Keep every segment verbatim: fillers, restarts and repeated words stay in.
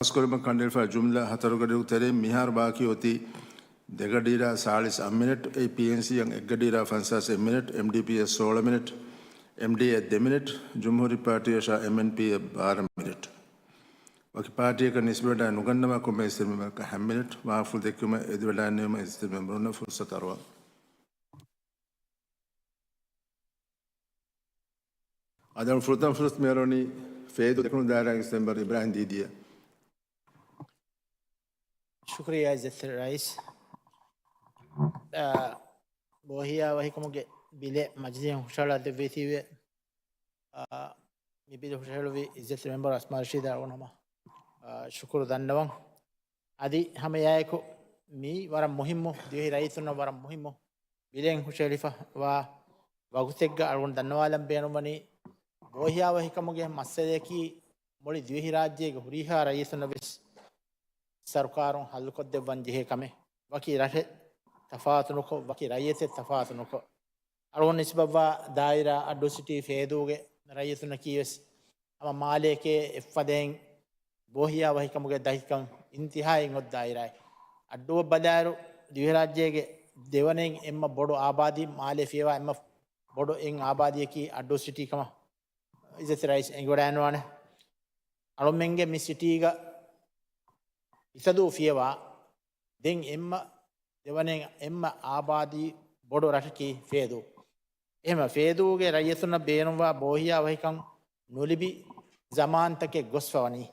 ފަސްކުރުމަށް ކަނޑައެޅިފައި ޖުމްލަ ހަތަރު ގަޑިއަކު ތެރެއިން މިހާރު ބާކީ އޮތީ ދެ ގަޑިއިރާ ސާޅީސް އަށް މިނެޓް، އެ ޕީއެންސީއަށް އެއް ގަޑިއިރާ ފަންސާސް އެއް މިނެޓް، އެމްޑީޕީއަށް ސޯޅަ މިނެޓް، އެމްޑީއޭއަށް ދެ މިނެޓް، ޖުމްހޫރީ ޕާޓީއަށާ އެމްއެންޕީއަށް ބާރަ މިނެޓް. ވަކި ޕާޓީއަކަށް ނިސްބަތްވެ ނުގަންނަވާ ކޮންމެ އިސްތަށި މެމްބަރަކަށް ހަ މިނެޓް. ވާހަކަފުޅު ދެއްކުމަށް އެދިވަޑައިގެންނެވުމަށް އިސްތަށި މެމްބަރުންނަށް ފުރުސަތު އަރުވަން. އަދި ފުރަތަމަ ފުރުސަތު މިއަރުވަނީ ފޭދޫ ދެކުނު ދާއިރާގެ އިސްތަށި މެމްބަރު އިބްރާހިމް ދީދީއަށް. ޝުކުރިއްޔާ އިއްޒަތްތެރި ރައީސް. އާ، ބޯހިޔާވަހިކަމުގެ ބިލެއް މަޖިލީހަށް ހުށަހަޅާ ދެއްވީތީވެ، އާ، މި ބިލު ހުށަހެޅުއްވި އިއްޒަތްތެރި މެމްބަރު އަސްމާ ރަޝީދަށް އަޅުގަނޑު ހަމަ، އާ، ޝުކުރު ދަންނަވަން. އަދި ހަމަ އެއާއެކު މީ ވަރަށް މުހިއްމު، ދިވެހި ރައްޔިތުންނަށް ވަރަށް މުހިއްމު ބިލެއް ހުށަހެޅިފަ ވާ ވަގުތެއްގަ އަޅުގަނޑު ދަންނަވާލަން ބޭނުންވަނީ، ބޯހިޔާވަހިކަމުގެ މައްސަލަޔަކީ މުޅި ދިވެހިރާއްޖޭގެ ހުރިހާ ރައްޔިތުންނަށް ވެސް ސަރުކާރުން ހައްލުކޮށްދެއްވަން ޖެހޭ ކަމެއް. ވަކި ރަށެއް ތަފާތު ނުކޮށް، ވަކި ރައްޔިތެއް ތަފާތު ނުކޮށް، އަޅުގަނޑު ނިސްބަތްވާ ދާއިރާ އައްޑޫ ސިޓީ ފޭދޫގެ ރައްޔިތުންނަކީ ވެސް ހަމަ މާލެއެކޭ އެއްފަދައިން ބޯހިޔާވަހިކަމުގެ ދަތިކަން އިންތިހާއިން އޮތް ދާއިރާއެއް. އައްޑޫއަށް ބަލާއިރު، ދިވެހިރާއްޖޭގެ ދެވަނައިން އެންމެ ބޮޑު އާބާދީ، މާލެ ފިޔަވާ އެންމެ ބޮޑު އެއް އާބާދީއަކީ އައްޑޫ ސިޓީ ކަމަށް އިއްޒަތްތެރި ރައީސް އެނގިވަޑައިގަންނަވާނެ. އަޅުމެންގެ މި ސިޓީގަ ހިތަދޫ ފިޔަވާ ދެން އެންމެ ދެވަނައިން އެންމެ އާބާދީ ބޮޑު ރަށަކީ ފޭދޫ. އެހެންވެ، ފޭދޫގެ ރައްޔިތުންނަށް ބޭނުންވާ ބޯހިޔާވަހިކަން ނުލިބި ޒަމާންތަކެއް ގޮސްފަ ވަނީ.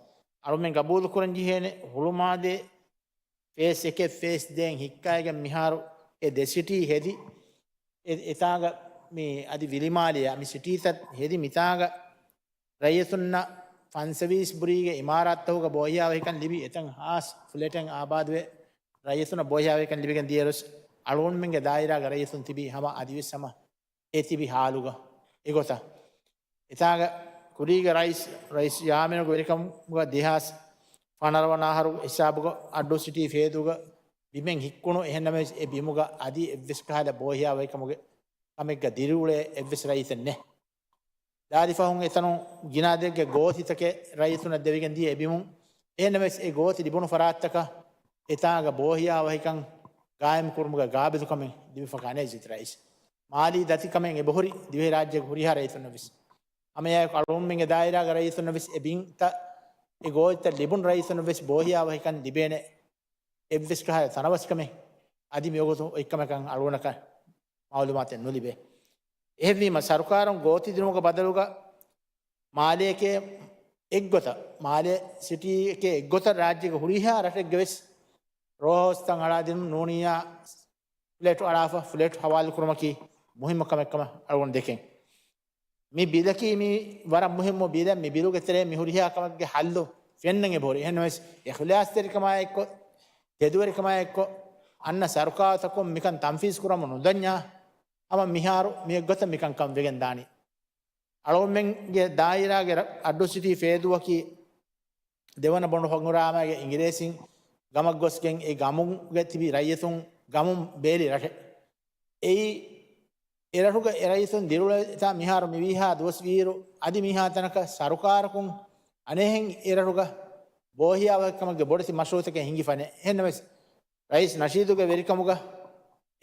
އަޅުމެން ގަބޫލުކުރަން ޖެހޭނެ، ހުޅުމާލޭ ފޭސް އެކެއް ފޭސް ދޭން ހިއްކައިގެން މިހާރު އެ ދެ ސިޓީ ހެދި، އެ، އެތާގަ މި އަދި ވިލިމާލެއާ މި ސިޓީތައް ހެދި މިތާގަ ރައްޔިތުންނަށް ފަންސަވީސް ބުރީގެ އިމާރާތްތަކުގަ ބޯހިޔާވަހިކަން ލިބި، އެތަން ހާސް ފްލެޓެއް އާބާދުވެ، ރައްޔިތުންނަށް ބޯހިޔާވަހިކަން ލިބިގެން ދިޔައިރުވެސް، އަޅުގަނޑުމެންގެ ދާއިރާގެ ރައްޔިތުން ތިބީ ހަމަ އަދިވެސް ހަމަ އެ ތިބި ހާލުގަ އެގޮތަށް. އެތާގަ ކުރީގެ ރައީސް، ރައީސް ޔާމީނުގެ ވެރިކަމުގަ ދެހާސް ފަނަރަ ވަނަ އަހަރު ހިސާބުގަ އައްޑޫ ސިޓީ ފޭދޫގަ ބިމެއް ހިއްކުނު، އެހެންނަމަވެސް އެ ބިމުގަ އަދި އެއްވެސް ކަހަލަ ބޯހިޔާވަހިކަމުގެ ކަމެއްގަ ދިރިއުޅޭ އެއްވެސް ރައްޔިތެއް ނެތް. ދާދި ފަހުން އެތަނުން ގިނަ އަދަދެއްގެ ގޯތިތަކެއް ރައްޔިތުންނަށް ދެވިގެން ދިޔަ އެ ބިމުން. އެހެންނަމަވެސް އެ ގޯތި ލިބުނު ފަރާތްތަކަށް އެތާނގަ ބޯހިޔާވަހިކަން ގާއިމްކުރުމުގެ ގާބިލުކަމެއް ލިބިފަކާނެ އިއްޒަތް ރައީސް. މާލީ ދަތިކަމެއް އެބަހުރި ދިވެހިރާއްޖޭގެ ހުރިހާ ރައްޔިތުންނަށް ވެސް. ހަމައެއާއެކު އަޅުގަނޑުމެންގެ ދާއިރާގެ ރައްޔިތުންނަށް ވެސް އެ ބިންތައް، އެ ގޯތިތައް ލިބުނު ރައްޔިތުންނަށް ވެސް ބޯހިޔާވަހިކަން ލިބޭނެ އެއްވެސް ކަހަލަ ތަނަވަސްކަމެއް އަދި މިވަގުތު އޮތްކަމަކަށް އަޅުގަނޑަކަށް މައުލޫމާތެއް ނުލިބޭ. އެހެންވީމަ، ސަރުކާރުން ގޯތި ދިނުމުގެ ބަދަލުގަ މާލެއެކޭ އެއްގޮތަށް، މާލެ ސިޓީއެކޭ އެއްގޮތަށް ރާއްޖޭގެ ހުރިހާ ރަށެއްގެ ވެސް ރޯހައުސްތައް އަޅާދިނުން ނޫނިއްޔާ ފްލެޓު އަޅާފަ، ފްލެޓު ހަވާލުކުރުމަކީ މުހިއްމު ކަމެއް ކަމަށް އަޅުގަނޑު ދެކެން. މި ބިލަކީ މީ ވަރަށް މުހިއްމު ބިލެއް. މި ބިލުގެ ތެރޭ މި ހުރިހާ ކަމެއްގެ ހައްލު ފެންނަން އެބަހުރި. އެހެންނަމަވެސް، އިޚްލާޞްތެރިކަމާއެއްކޮށް، ތެދުވެރިކަމާއެއްކޮށް، އަންނަ ސަރުކާރުތަކުން މިކަން ތަންފީޒް ކުރަމުން ނުދަންޏާ، ހަމަ މިހާރު މި އެއްގޮތަށް މިކަންކަން ވެގެން ދާނީ. އަޅުގަނޑުމެންގެ ދާއިރާގެ ރަ-، އައްޑޫ ސިޓީ ފޭދޫއަކީ ދެވަނަ ބޮނޑު ހަނގުރާމައިގެ އިނގިރޭސިން ގަމަށް ގޮސްގެން އެ ގަމުގެ ތިބި ރައްޔިތުން ގަމުން ބޭލި ރަށެއް. އެއީ އެ ރަށުގެ އެ ރައްޔިތުން ދިރިއުޅެވިތާ މިހާރު މިވީހާ ދުވަސް ވީއިރު، އަދި މިހާތަނަކަށް ސަރުކާރަކުން އަނެއްހެން އެ ރަށުގަ ބޯހިޔާވަހިކަމުގެ ބޮޑެތި މަޝްރޫއުތަކެއް ހިނގިފަ ނެތް. އެހެންނަމަވެސް، ރައީސް ނަޝީދުގެ ވެރިކަމުގަ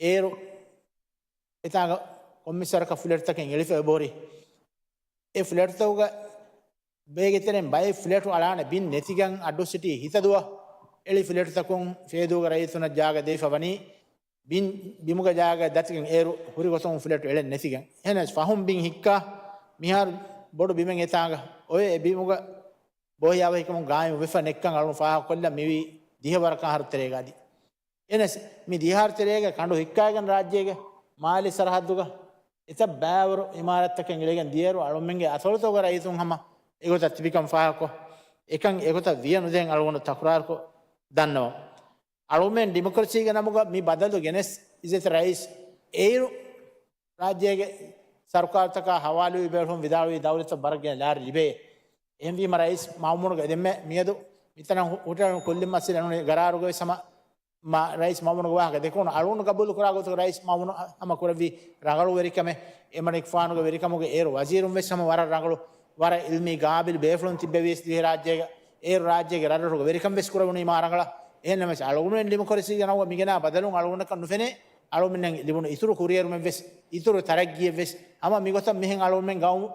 އޭރު އެތާގަ ކޮންމެސް ވަރަކަށް ފްލެޓްތަކެއް އެޅިފަ އެބަހުރި. އެ ފްލެޓްތަކުގަ ބޭގެ ތެރެއިން ބައެއް ފްލެޓު އަޅާނެ ބިން ނެތިގެން އައްޑޫ ސިޓީ ހިތަދޫއަށް އެޅި ފްލެޓުތަކުން ފޭދޫގެ ރައްޔިތުންނަށް ޖާގަ ދެވިފަ ވަނީ، ބިން ބިމުގެ ޖާގަ ދަތިގެން އޭރު ހުރި ގޮތުން ފްލެޓު އެޅެން ނެތިގެން. އެހެނަސް ފަހުން ބިން ހިއްކާ މިހާރު ބޮޑު ބިމެއް އެތާގަ އޮވެ، އެ ބިމުގަ ބޯހިޔާވަހިކަމުން ގާއިމު ވެފަ ނެއްކަން އަޅުން ފާހަގަކޮށްލަން މިވީ ދިހަ ވަރަކަށް އަހަރު ތެރޭގަ އަދި. އެހެނަސް މި ދިހަ އަހަރު ތެރޭގަ ކަނޑު ހިއްކާގެން ރާއްޖޭގެ މާލެ ސަރަހައްދުގަ އެތައް ބައިވަރު އިމާރާތްތަކެއް އެޅިގެން ދިޔައިރު އަޅުމެންގެ އަތޮޅުތަކުގެ ރައްޔިތުން ހަމަ އެގޮތަށް ތިބިކަން ފާހަގަކޮށް، އެކަން އެގޮތަށް ވިޔަ ނުދޭން އަޅުގަނޑު ތަކުރާރުކޮށް ދަންނަވަން. އަޅުމެން ޑިމޮކްރަސީގެ ނަމުގަ މި ބަދަލު ގެނެސް އިއްޒަތް ރައީސް އޭރު ރާއްޖޭގެ ސަރުކާރުތަކާ ހަވާލުވި ބޭފުޅުން ވިދާޅުވީ ދައުލަތަށް ވަރަށް ގިނަ ލާރި ލިބޭ. އެހެންވީމަ ރައީސް މައުމޫނުގެ ދެންމެ މިއަދު މިތަނަށް ހު-، ހުށަހެޅުނު ކުއްލި މައްސަލަ ގަރާރުގަވެސް ހަމަ މާ ރައީސް މައުމޫނުގެ ވާހަކަ ދެކުނު އަޅުގަނޑު ގަބޫލު ކުރާ ގޮތުގަ ރައީސް މައުމޫނު ހަ-، ހަމަ ކުރެއްވި ރަނގަޅު ވެރިކަމެއް. އެމަނިކުފާނުގެ ވެރިކަމުގެ އޭރު ވަޒީރުން ވެސް ހަމަ ވަރަށް ރަނގަޅު، ވަރަށް އިލްމީ ގާބިލް ބޭފުޅުން ތިއްބެވިޔަސް ދިވެހިރާއްޖޭގަ އޭރު ރާއްޖޭގެ ރަށްރަށުގެ ވެރިކަން ވެސް ކުރެވުނީ މާ ރަނގަޅަށް. އެހެންނަމަވެސް އަޅުގަނޑުމެން ޑިމޮކްރަސީގެ ނަމުގަ މިގެނާ ބަދަލުން އަޅުގަނޑަކަށް ނުފެނޭ. އަޅުގަނޑުމެންނަށް ލިބުނު އިތުރު ކުރިއެރުމެއްވެސް، އިތުރު ތަރައްގީއެއްވެސް ހަމަ މިގޮތަށް މިހެން އަޅުގަނޑުމެން ގައުމު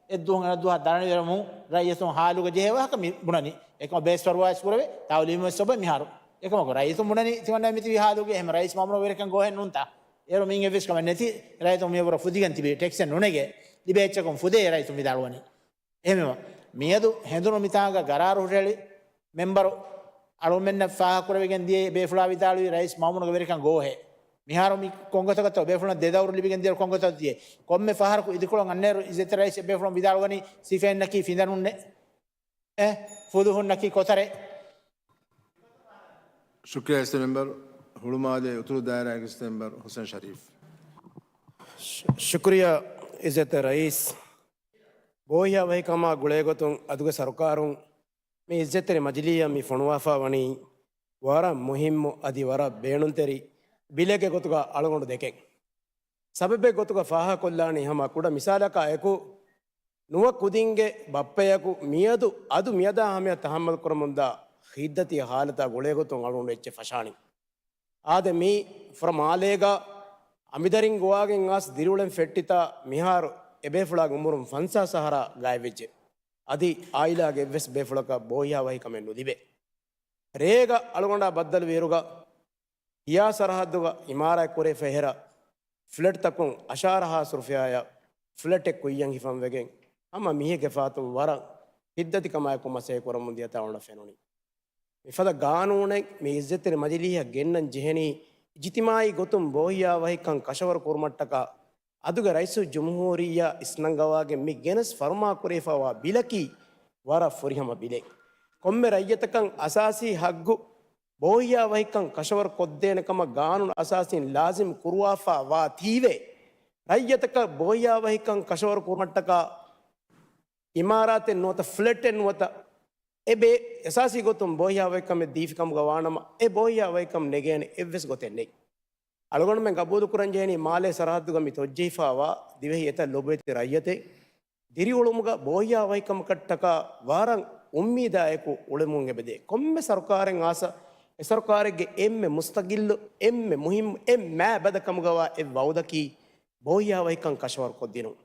އެއްދުވަހުން އަނެއްދުވަހަށް ދަރަނިވެރަމުން ރައްޔިތުން ހާލުގަ ޖެހޭ ވާހަކަ މި ބުނަނީ. އެކަމަކު ބޭސްފަރުވާވެސް ކުރެވޭ، ތައުލީމުވެސް އޮބެ މިހާރު. އެކަމަކު ރައްޔިތުން ބުނަނީ ތިމަންނަ މިތިބީ ހާލުގެ އެހެން ރައީސް މައުމޫނު ވެރިކަން ގޯހެއް ނޫންތާ؟ އޭރު މިއިން އެއްވެސް ކަމެއް ނެތި. ރައްޔިތުން މިއަށްވުރެ ފުދިގެން ތިބީ ޓެކްސެއް ނުނެގޭ. ލިބޭ އެއްޗަކުން ފުދޭ ރައްޔިތުން ވިދާޅުވަނީ. އެހެންވީމަ، މިއަދު ހެނދުނު މިތާނގަ ގަރާރު ހުށަހެޅި މެމްބަރު އަޅުގަނޑުމެންނަށް ފާހަގަކުރެވިގެން ދިޔައީ ބޭފުޅާ ވިދާޅުވީ ރައީސް މައުމޫނުގެ ވެރިކަން ގޯހޭ. މިހާރު މި ކޮންގޮތަކަށްތޯ ބޭފުޅުން ދެ ދައުރު ލިބިގެން ދިޔައިރު ކޮންގޮތަކަށް ދިޔައީ؟ ކޮންމެ ފަހަރަކު އިދިކޮޅުން އަންނައިރު އިއްޒަތްތެރި ރައީސް އެބޭފުޅުން ވިދާޅުވަނީ ސިފައިންނަކީ ފިނދަނުންނޭ. އެ ފުލުހުންނަކީ ކޮތަރޭ. ޝުކްރިޔާ އިސް މެމްބަރު. ހުޅުމާލޭ އުތުރު ދާއިރާގެ އިސް މެމްބަރު ހުސެން ޝަރީފް. ޝު-، ޝުކްރިޔާ އިއްޒަތްތެރި ރައީސް. ބޯހިޔާވަހިކަމާ ގުޅޭގޮތުން އަދުގެ ސަރުކާރުން މި އިއްޒަތްތެރި މަޖިލީހަށް މި ފޮނުވާފާ ވަނީ ވަރަށް މުހިއްމު އަދި ވަރަށް ބޭނުންތެރި ބިލެއްގެ ގޮތުގަ އަޅުގަނޑު ދެކެން. ސަބަބެއް ގޮތުގަ ފާހަގަކޮށްލާނީ ހަމަ ކުޑަ މިސާލަކާ އެކު، ނުވަ ކުދިންގެ ބައްޕަޔަކު މިއަދު އަދު މިއަދާ ހަމަޔަށް ތަހައްމަލް ކުރަމުންދާ ހިތްދަތި ހާލަތާ ގުޅޭގޮތުން އަޅުގަނޑު އެއްޗެއް ފަށާނީ. އާދެ، މީ ފުރަ މާލޭގަ އަނބިދަރިން ގޮވާގެން އައިސް ދިރިއުޅެން ފެއްޓިތާ މިހާރު އެބޭފުޅާގެ އުމުރުން ފަންސާސް އަހަރާ ގާތްވެއްޖެ. އަދި އާއިލާގެ އެއްވެސް ބޭފުޅަކަށް ބޯހިޔާވަހިކަމެއް ނުލިބޭ. ރޭގަ އަޅުގަނޑާ ބައްދަލުވިއިރުގަ ހިޔާ ސަރަހައްދުގަ އިމާރާތް ކުރެވިފަ އެހެރަ، ފްލެޓްތަކުން އަށާރަ ހާސް ރުފިޔާއަށް ފްލެޓެއް ކުއްޔަށް ހިފަން ވެގެން، ހަމަ މީހެއްގެ ފާތުން ވަރަށް ހިތްދަތިކަމާއެކު މަސައްކަތް ކުރަމުން ދިޔަތާ އަޅުގަނޑަށް ފެނުނީ. މިފަދަ ގާނޫނެއް މި އިއްޒަތްތެރި މަޖިލީހަށް ގެންނަން ޖެހެނީ، އިޖްތިމާޢީ ގޮތުން ބޯހިޔާވަހިކަން ކަށަވަރު ކުރުމަށްޓަކާ، އަދުގެ ރައީސުލްޖުމްހޫރިއްޔާ އިސްނަންގަވާގެން މި ގެނެސް ފަރުމާ ކުރެވިފައިވާ ބިލަކީ ވަރަށް ފުރިހަމަ ބިލެއް. ކޮންމެ ރައްޔިތަކަށް އަސާސީ ހައްގު ބޯހިޔާވަހިކަން ކަށަވަރު ކޮށްދޭނެ ކަމަށް ގާނޫނު އަސާސީން ލާޒިމް ކުރުވާފައިވާތީވެ، ރައްޔިތަކަށް ބޯހިޔާވަހިކަން ކަށަވަރު ކުރުމަށްޓަކާ އިމާރާތެއް ނުވަތަ ފްލެޓެއް ނުވަތަ އެބޭ އަސާސީ ގޮތުން ބޯހިޔާވަހިކަމެއް ދީފި ކަމުގަ ވާނަމަ، އެ ބޯހިޔާވަހިކަން ނެގޭނެ އެއްވެސް ގޮތެއް ނެތް. އަޅުގަނޑުމެން ގަބޫލުކުރަން ޖެހެނީ މާލޭ ސަރަހައްދުގަ މި ތޮއްޖެހިފައިވާ ދިވެހި އެތައް ލޮބުވެތި ރައްޔިތެއް ދިރިއުޅުމުގަ ބޯހިޔާވަހިކަމަކަށްޓަކާ ވަރަށް އުއްމީދާއެކު އުޅެމުން އެބަދޭ. ކޮންމެ ސަރުކާރެއް އާސަ، އެ ސަރުކާރެއްގެ އެންމެ މުސްތަގިއްލު، އެންމެ މުހިއްމު، އެންމެ މާބަދަ ކަމުގަވާ އެއް ވައުދަކީ ބޯހިޔާވަހިކަން ކަށަވަރު ކޮށްދިނުން.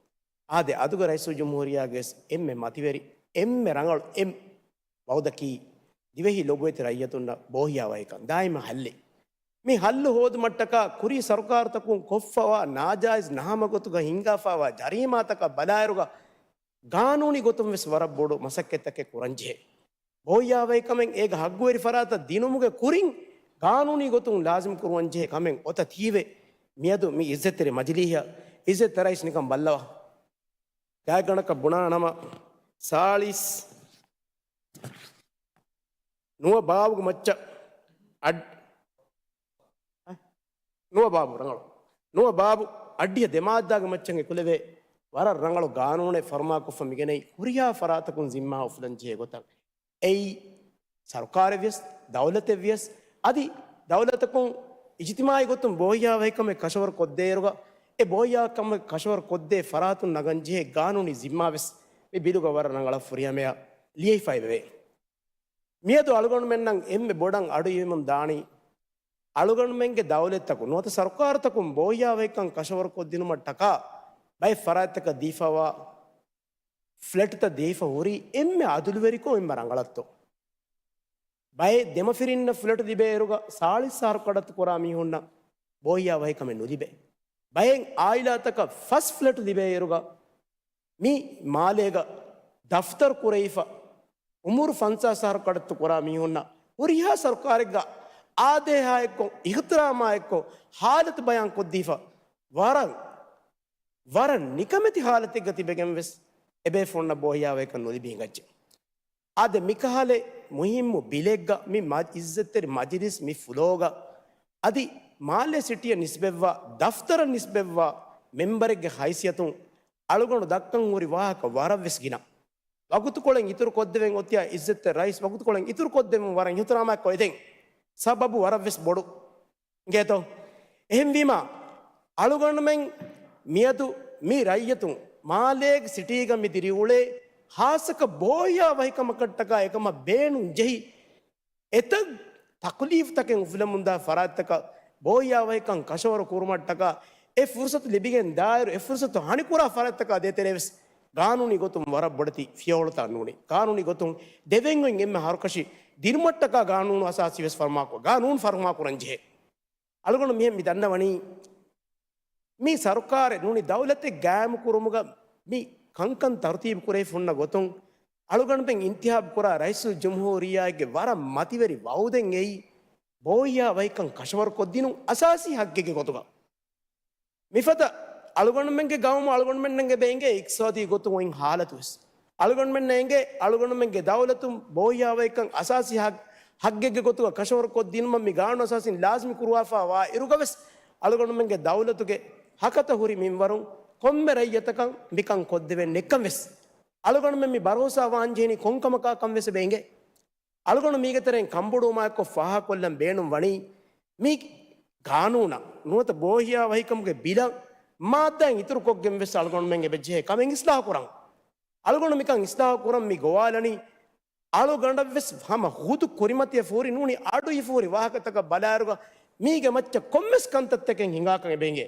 އާދެ، އަދުގެ ރައީސުލްޖުމްހޫރިއްޔާގެ އެންމެ މަތިވެރި، އެންމެ ރަނގަޅު އެއް ވައުދަކީ ދިވެހި ލޮބުވެތި ރައްޔިތުންނަށް ބޯހިޔާވަހިކަން ދާއިމަށް ހައްލެއް. މި ހައްލު ހޯދުމަށްޓަކާ ކުރީ ސަރުކާރުތަކުން ކޮށްފަވާ ނާޖާއިޒް ނަހަމަ ގޮތުގަ ހިންގާފައިވާ ޖަރީމާތަކަށް ބަލާއިރުގަ ގާނޫނީ ގޮތުން ވެސް ވަރަށް ބޮޑު މަސައްކަތްތަކެއް ކުރަންޖެހޭ. ބޯހިޔާވަހިކަމެއް އޭގެ ހައްގުވެރި ފަރާތަށް ދިނުމުގެ ކުރިން ގާނޫނީ ގޮތުން ލާޒިމް ކުރުވަންޖެހޭ ކަމެއް އޮތަ ތީވެ، މިއަދު މި އިއްޒަތްތެރި މަޖިލީހަށް އިއްޒަތްތެރި ރައީސް ނިކަން ބައްލަވާ. ގާތްގަނޑަކަށް ބުނާ ނަމަ، ސާޅީސް ނުވަ ބާވުގެ މައްޗަށް އަޑް-، ނުވަ ބާބު ރަނގަޅު. ނުވަ ބާބު އައްޑިހަ ދެ މާއްދާގެ މައްޗަށް އެކުލެވޭ ވަރަށް ރަނގަޅު ގާނޫނެއް ފަރުމާކޮށްފަ މިގެނައީ ހުރިހާ ފަރާތަކުން ޒިންމާ އުފުލަން ޖެހޭ ގޮތަށް. އެއީ ސަރުކާރެއް ވިޔަސް، ދައުލަތެއް ވިޔަސް، އަދި ދައުލަތަކުން އިޖްތިމާޢީ ގޮތުން ބޯހިޔާވަހިކަމެއް ކަށަވަރު ކޮށްދޭއިރުގަ، އެ ބޯހިޔާކަމެއް ކަށަވަރު ކޮށްދޭ ފަރާތުން ނަގަން ޖެހޭ ގާނޫނީ ޒިންމާ ވެސް މި ބިލުގަ ވަރަށް ރަނގަޅަށް ފުރިހަމަޔަށް ލިޔެފައިވެވޭ. މިއަދު އަޅުގަނޑުމެންނަށް އެންމެ ބޮޑަށް އަޑުއިވެމުން ދާނީ، އަޅުގަނޑުމެންގެ ދައުލަތްތަކުން ނުވަތަ ސަރުކާރުތަކުން ބޯހިޔާވަހިކަން ކަށަވަރުކޮށްދިނުމަށްޓަކާ ބައެއް ފަރާތްތަކަށް ދީފައިވާ ފްލެޓްތައް ދީފަ ހުރީ އެންމެ އަދުލުވެރިކޮށް އެންމެ ރަނގަޅަށްތޯ؟ ބައެއް ދެމަފިރިންނަށް ފްލެޓު ލިބޭއިރުގަ ސާޅީސް އަހަރު ކަޑައްތު ކުރާ މީހުންނަށް ބޯހިޔާވަހިކަމެއް ނުލިބޭ. ބައެއް އާއިލާތަކަށް ފަސް ފްލެޓު ލިބޭއިރުގަ މި މާލޭގަ ދަފްތަރު ކުރެވިފަ އުމުރު ފަންސާސް އަހަރު ކަޑައްތު ކުރާ މީހުންނަށް ހުރިހާ ސަރުކާރެއްގަ އާދޭހާއެއްކޮށް، އިހުތިރާމާއެއްކޮށް، ހާލަތު ބަޔާން ކޮށްދީފަ ވަރަށް، ވަރަށް ނިކަމެތި ހާލަތެއްގަ ތިބެގެން ވެސް އެބޭފުޅުންނަށް ބޯހިޔާވަހިކަން ނުލިބި ހިނގައްޖެ. އާދެ، މިކަހަލަ މުހިއްމު ބިލެއްގަ މި މަ-، އިއްޒަތްތެރި މަޖިލިސް މި ފުލޯގަ އަދި މާލޭ ސިޓީއަށް ނިސްބަތްވާ، ދަފްތަރަށް ނިސްބަތްވާ މެމްބަރެއްގެ ހައިސިއްޔަތުން އަޅުގަނޑު ދައްކަން ހުރި ވާހަކަ ވަރަށް ވެސް ގިނަ. ވަގުތުކޮޅެއް އިތުރު ކޮށްދެވެން އޮތިޔާ އިއްޒަތްތެރި ރައީސް ވަގުތުކޮޅެއް އިތުރު ކޮށްދެވުން ވަރަށް އިހުތިރާމާއެއްކޮށް އެދެން. ސަބަބު ވަރަށް ވެސް ބޮޑު. އިނގޭތޯ؟ އެހެންވީމާ، އަޅުގަނޑުމެން މިއަދު މި ރައްޔިތުން މާލޭގެ ސިޓީގަ މި ދިރިއުޅޭ ހާއްސަކޮށް ބޯހިޔާ ވަހިކަމަކަށްޓަކާ އެކަމަށް ބޭނުން ޖެހި، އެތައް ތަކުލީފުތަކެއް އުފުލަމުންދާ ފަރާތްތަކަށް ބޯހިޔާ ވަހިކަން ކަށަވަރު ކުރުމަށްޓަކާ، އެ ފުރުސަތު ލިބިގެން ދާއިރު، އެ ފުރުސަތު ހަނިކުރާ ފަރާތްތަކާ ދޭތެރޭ ވެސް ގާނޫނީ ގޮތުން ވަރަށް ބޮޑެތި ފިޔަވަޅުތައް ނޫނީ. ގާނޫނީ ގޮތުން ދެވެން އޮތް އެންމެ ހަރުކަށި ދިނުމަށްޓަކާ ގާނޫނު އަސާސީ ވެސް ފަރުމާކޮށް، ގާނޫނު ފަރުމާ ކުރަން ޖެހޭ. އަޅުގަނޑު މިހެން މި ދަންނަވަނީ، މި ސަރުކާރެއް ނޫނީ ދައުލަތެއް ގާއިމުކުރުމުގަ މި ކަންކަން ތަރުތީބު ކުރެވިފަ ހުންނަ ގޮތުން، އަޅުގަނޑުމެން އިންތިހާބު ކުރާ ރައީސުލްޖުމްހޫރިއްޔާގެ ވަރަށް މަތިވެރި ވައުދެއް އެއީ، ބޯހިޔާ ވަހިކަން ކަށަވަރުކޮށްދިނުން އަސާސީ ހައްގެއްގެ ގޮތުގަ. މިފަދަ އަޅުގަނޑުމެންގެ ގައުމު އަޅުގަނޑުމެންނަށް އެބަ އެނގޭ އިޤްތިޞާދީ ގޮތުން އޮތް ހާލަތު ވެސް. އަޅުގަނޑުމެންނަށް އެނގޭ އަޅުގަނޑުމެންގެ ދައުލަތުން ބޯހިޔާ ވަހިކަން އަސާސީ ހައް-، ހައްގެއްގެ ގޮތުގަ ކަށަވަރުކޮށްދިނުމަށް މި ގާނޫނު އަސާސީން ލާޒިމީ ކުރުވާފަ ވާ އިރުގަ ވެސް، އަޅުގަނޑުމެންގެ ދައުލަތުގެ ހަކަތަ ހުރި މިންވަރުން ކޮންމެ ރައްޔިތަކަށް މިކަން ކޮށްދެވެން ނެތްކަން ވެސް. އަޅުގަނޑުމެން މި ބަރޯސާ ވާންޖެހެނީ ކޮން ކަމަކާ ކަން ވެސް އެބަ އެނގޭ. އަޅުގަނޑު މީގެ ތެރެއިން ކަންބޮޑުވުމާއެކު ފާހަގަކޮށްލަން ބޭނުން ވަނީ، މި ގާނޫނަށް ނުވަތަ ބޯހިޔާ ވަހިކަމުގެ ބިލަށް މާއްދާއިން އިތުރުކޮށްގެން ވެސް އަޅުގަނޑުމެން އެބަ ޖެހޭ ކަމެއް އިސްލާހު ކުރަން. އަޅުގަނޑު މިކަން އިސްލާހު ކުރަން މި ގޮވާލަނީ، އަޅުގަނޑަށް ވެސް ހަމަ ހުދު ކުރިމަތިޔަށް ފޯރި ނޫނީ އަޑު އިފަހުރި ވާހަކަތަކަށް ބަލާއިރުގަ މީގެ މައްޗަށް ކޮންމެސް ކަންތައްތަކެއް ހިނގާކަން އެބަ އެނގޭ.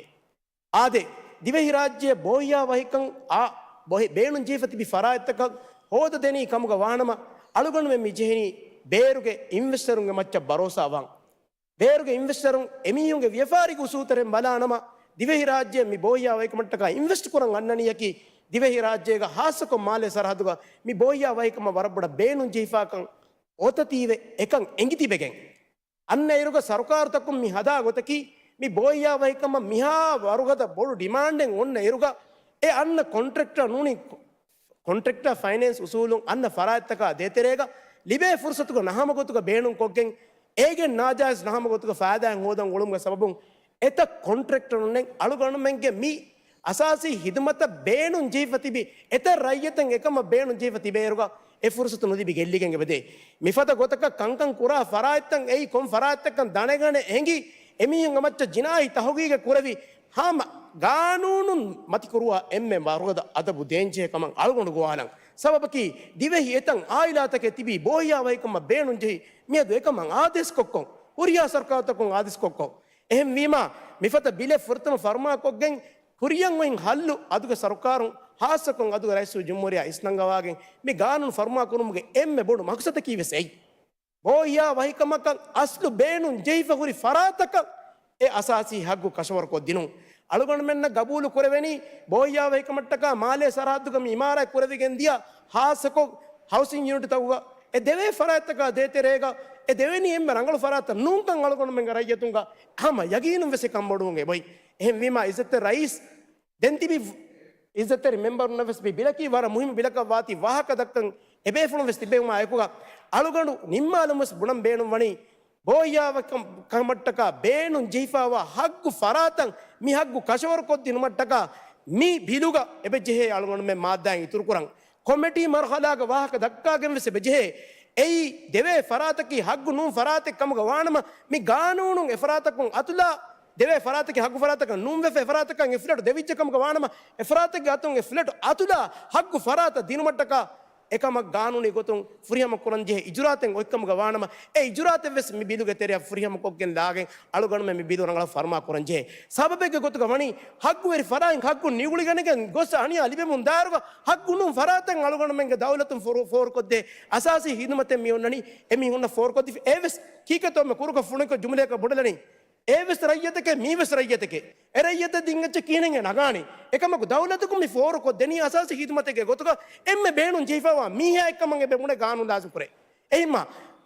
އާދެ، ދިވެހިރާއްޖެ ބޯހިޔާ ވަހިކަން އާ ބޮހެ-، ބޭނުން ޖެހިފަ ތިބި ފަރާތްތަކަށް ހޯދަދެނީ ކަމުގަ ވާނަމަ، އަޅުގަނޑުމެން މި ޖެހެނީ ބޭރުގެ އިންވެސްޓަރުންގެ މައްޗަށް ބަރޯސާވާން. ބޭރުގެ އިންވެސްޓަރުން އެމީހުންގެ ވިޔަފާރީގެ އުސޫލުތައް ބަލާނަމަ، ދިވެހިރާއްޖެ މި ބޯހިޔާ ވަހިކަމަށްޓަކާ އިންވެސްޓް ކުރަން އަންނަނީއަކީ، ދިވެހިރާއްޖޭގަ ހާއްސަކޮށް މާލޭ ސަރަހައްދުގަ މި ބޯހިޔާ ވަހިކަމަށް ވަރަށް ބޮޑަށް ބޭނުން ޖެހިފާކަން އޮތަތީވެ އެކަން އެނގިތިބެގެން. އަންނަ އިރުގަ ސަރުކާރުތަކުން މި ހަދާ ގޮތަކީ، މި ބޯހިޔާ ވަހިކަމަށް މިހާ ވަރުގަދަ ބޮޑު ޑިމާންޑެއް އޮންނަ އިރުގަ، އެ އަންނަ ކޮންޓްރެކްޓަރ ނޫނީ، ކޮންޓްރެކްޓަރ ފައިނޭންސް އުސޫލުން އަންނަ ފަރާތްތަކާ ދޭތެރޭގަ ލިބޭ ފުރުސަތުގަ ނަހަމަ ގޮތުގަ ބޭނުންކޮށްގެން، އޭގެން ނާޖާއިޒް ނަހަމަ ގޮތުގަ ފައިދާއެއް ހޯދަން އުޅުމުގެ ސަބަބުން، އެތައް ކޮންޓްރެކްޓަރުންނެއް އަޅުގަނޑުމެންގެ މި އަސާސީ ހިދުމަތަށް ބޭނުން ޖެހިފަ ތިބި، އެތައް ރައްޔިތެއް އެކަމަށް ބޭނުން ޖެހިފަ ތިބޭއިރުގަ، އެ ފުރުސަތު ނުލިބި ގެއްލިގެން އެބަދޭ. މިފަދަ ގޮތަކަށް ކަންކަން ކުރާ ފަރާތްތައް އެއީ ކޮން ފަރާތްތަކަން ދަނެގަނެ އެނގި، އެމީހުންގެ މައްޗަށް ޖިނާއީ ތަހުގީގެއް ކުރެވި، ހަމަ ގާނޫނުން މަތިކުރުވާ އެންމެ ވަރުގަދަ އަދަބު ދޭންޖެހޭ ކަމަށް އަޅުގަނޑު ގޮވާލަން. ސަބަބަކީ، ދިވެހި އެތައް އާއިލާތަކެއް ތިބީ ބޯހިޔާ ވަހިކަމަށް ބޭނުން ޖެހި، މިއަދު އެކަމަށް އާދޭސްކޮށްކޮށް، ހުރިހާ ސަރުކާރުތަކުން އާދޭސްކޮށްކޮށް، އެހެންވީމާ، މިފަދަ ބިލެއް ފުރަތަމަ ފަރުމާކޮށްގެން، ކުރިޔަށް އޮތް ހައްލު އަދުގެ ސަރުކާރުން، ހާއްސަކޮށް އަދުގެ ރައީސުލްޖުމްހޫރިއްޔާ އިސްނަންގަވާގެން، މި ގާނޫނު ފަރުމާކުރުމުގެ އެންމެ ބޮޑު މަޤްޞަދަކީ ވެސް އެއީ. ބޯހިޔާ ވަހިކަމަކަށް އަސްލު ބޭނުން ޖެހިފަ ހުރި ފަރާތަކަށް އެ އަސާސީ ހައްގު ކަށަވަރުކޮށްދިނުން. އަޅުގަނޑުމެންނަށް ގަބޫލު ކުރެވެނީ، ބޯހިޔާ ވަހިކަމަށްޓަކާ މާލޭ ސަރަހައްދުގަ މި އިމާރާތް ކުރެވިގެން ދިޔަ ހާއްސަކޮށް ހައުސިން ޔުނިޓްތަކުގަ އެ ދެވޭ ފަރާތްތަކާ ދޭތެރޭގަ އެ ދެވެނީ އެންމެ ރަނގަޅު ފަރާތްތައް ނޫންކަން އަޅުގަނޑުމެންގެ ރައްޔިތުންގަ ހަމަ ޔަގީނުން ވެސް އެކަން ބޮޑުވުން އެބައޮތް. އެހެންވީމާ، އިއްޒަތްތެރި ރައީސް، ދެން ތިބި އިއްޒަތްތެރި މެމްބަރުންނަށް ވެސް މި ބިލަކީ ވަރަށް މުހިއްމު ބިލަކަށް ވާތީ ވާހަކަ ދައްކަން އެބޭފުޅުން ވެސް ތިބެވުމާ އެކުގަ، އަޅުގަނޑު ނިންމާލުން ވެސް ބުނަން ބޭނުން ވަނީ، ބޯހިޔާ ވަ-، ކަމަށްޓަކާ ބޭނުން ޖެހިފައިވާ ހައްގު ފަރާތަށް މި ހައްގު ކަށަވަރުކޮށްދިނުމަށްޓަކާ މި ބިލުގަ އެބަ ޖެހޭ އަޅުގަނޑުމެން މާއްދާއިން އިތުރުކުރަން. ކޮމިޓީ މަރުހަލާގަ ވާހަކަ ދައްކާގެން ވެސް އެބަ ޖެހޭ. އެއީ ދެވޭ ފަރާތަކީ ހައްގު ނޫން ފަރާތެއް ކަމުގަ ވާނަމަ، މި ގާނޫނުން އެ ފަރާތަކުން އަތުލާ، ދެވޭ ފަރާތަކީ ހައްގު ފަރާތަކަށް ނޫންވެފަ އެ ފަރާތަކަށް އެ ފްލެޓު ދެވިއްޖެ ކަމުގަ ވާނަމަ، އެ ފަރާތެއްގެ އަތުން އެ ފްލެޓު އަތުލާ ހައްގު ފަރާތަށް ދިނުމަށްޓަކާ އެކަމަށް ގާނޫނީ ގޮތުން ފުރިހަމަ ކުރަން ޖެހޭ އިޖުރާތެއް އޮތްކަމުގަ ވާނަމަ، އެ އިޖުރާތެއް ވެސް މި ބިލުގެ ތެރެއަށް ފުރިހަމަ ކޮށްގެން ލާގެން އަޅުގަނޑުމެން މި ބިލު ރަނގަޅަށް ފަރުމާ ކުރަން ޖެހޭ. ސަބަބެއްގެ ގޮތުގަ ވަނީ ހައްގުވެރި ފަރާތް ހައްގު ނިގުޅިގަނެގެން ގޮސް އަނިޔާ ލިބެމުން ދާއިރުގަ ހައްގު ނޫން ފަރާތެއް އަޅުގަނޑުމެންގެ ދައުލަތުން ފޯރު-، ފޯރުކޮށްދޭ އަސާސީ ހިދުމަތެއް މި އޮންނަނީ އެމީހުންނަށް ފޯރުކޮށްދީފަ. އެވެސް ކީކޭތޯ މި ކުރުކޮށް ފުނިކޮށް ޖުމްލައަކަށް ބޮޑެލަނީ. އެވެސް ރައްޔިތެކޭ، މީވެސް ރައްޔިތެކޭ. އެ ރައްޔިތަށް ދިން އެއްޗެއް ކިހިނެއް ނަގާނީ؟ އެކަމަކު ދައުލަތަކުން މި ފޯރުކޮށްދެނީ އަސާސީ ހިދުމަތެއްގެ ގޮތުގަ އެންމެ ބޭނުން ޖެހިފައިވާ މީހާ އެއްކަމަށް އެބަ ބުނެ ގާނޫނު ލާޒިމް ކުރޭ. އެހިންމާ،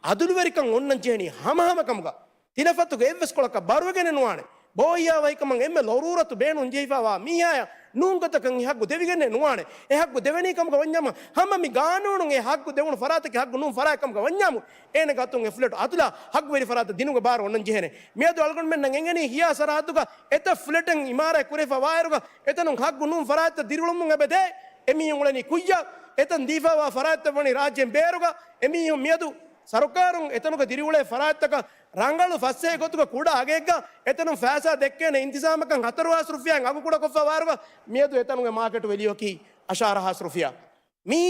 އަދުލުވެރިކަން އޮންނަން ޖެހެނީ ހަމަހަމަ ކަމުގަ. ތިލަފަތުގެ އެއްވެސް ކޮޅަކަށް ބަރުވެގެނެއް ނުވާނެ. ބޯހިޔާ ވަހިކަމަށް އެންމެ ލޮރޫރަތު ބޭނުން ޖެހިފައިވާ މީހާޔަށް ނޫން ގޮތަކަށް އެ ހައްގު ދެވިގެނެއް ނުވާނެ. އެ ހައްގު ދެވެނީ ކަމުގަ ވަންޏާމު، ހަމަ މި ގާނޫނުން އެ ހައްގު ދެވުނު ފަރާތަކީ ހައްގު ނޫން ފަރާތެއް ކަމުގަ ވަންޏާމު، އޭނަގެ އަތުން އެ ފްލެޓު އަތުލާ ހައްގުވެރި ފަރާތަށް ދިނުމުގެ ބާރު އޮންނަން ޖެހޭނެ. މިއަދު އަޅުގަނޑުމެންނަށް އެނގެނީ ހިޔާ ސަރަހައްދުގަ އެތައް ފްލެޓެއް އިމާރާތް ކުރެވިފަ ވާއިރުގަ އެތަނުން ހައްގު ނޫން ފަރާތްތައް ދިރިއުޅެމުން އެބަދޭ. އެމީހުން އުޅެނީ ކުއްޔަށް. އެތަން ދީފައިވާ ފަރާތްތައް ވަނީ ރާއްޖޭން ބޭރުގަ. އެމީހުން މިއަދު ސަރުކާރުން އެތަނުގަ ދިރިއުޅޭ ފަރާތްތަކަށް ރަނގަޅު ފައްސޭ ގޮތުގަ ކުޑަ އަގެއްގަ އެތަނުން ފައިސާ ދެއްކޭނެ އިންތިޒާމަކަށް ހަތަރު ހާސް ރުފިޔާއިން އަގު ކުޑަކޮށްފަ ވާއިރުގަ މިއަދު އެތަނުގެ މާކެޓު ވެލިއުއަކީ އަށާރަ ހާސް ރުފިޔާ. މީ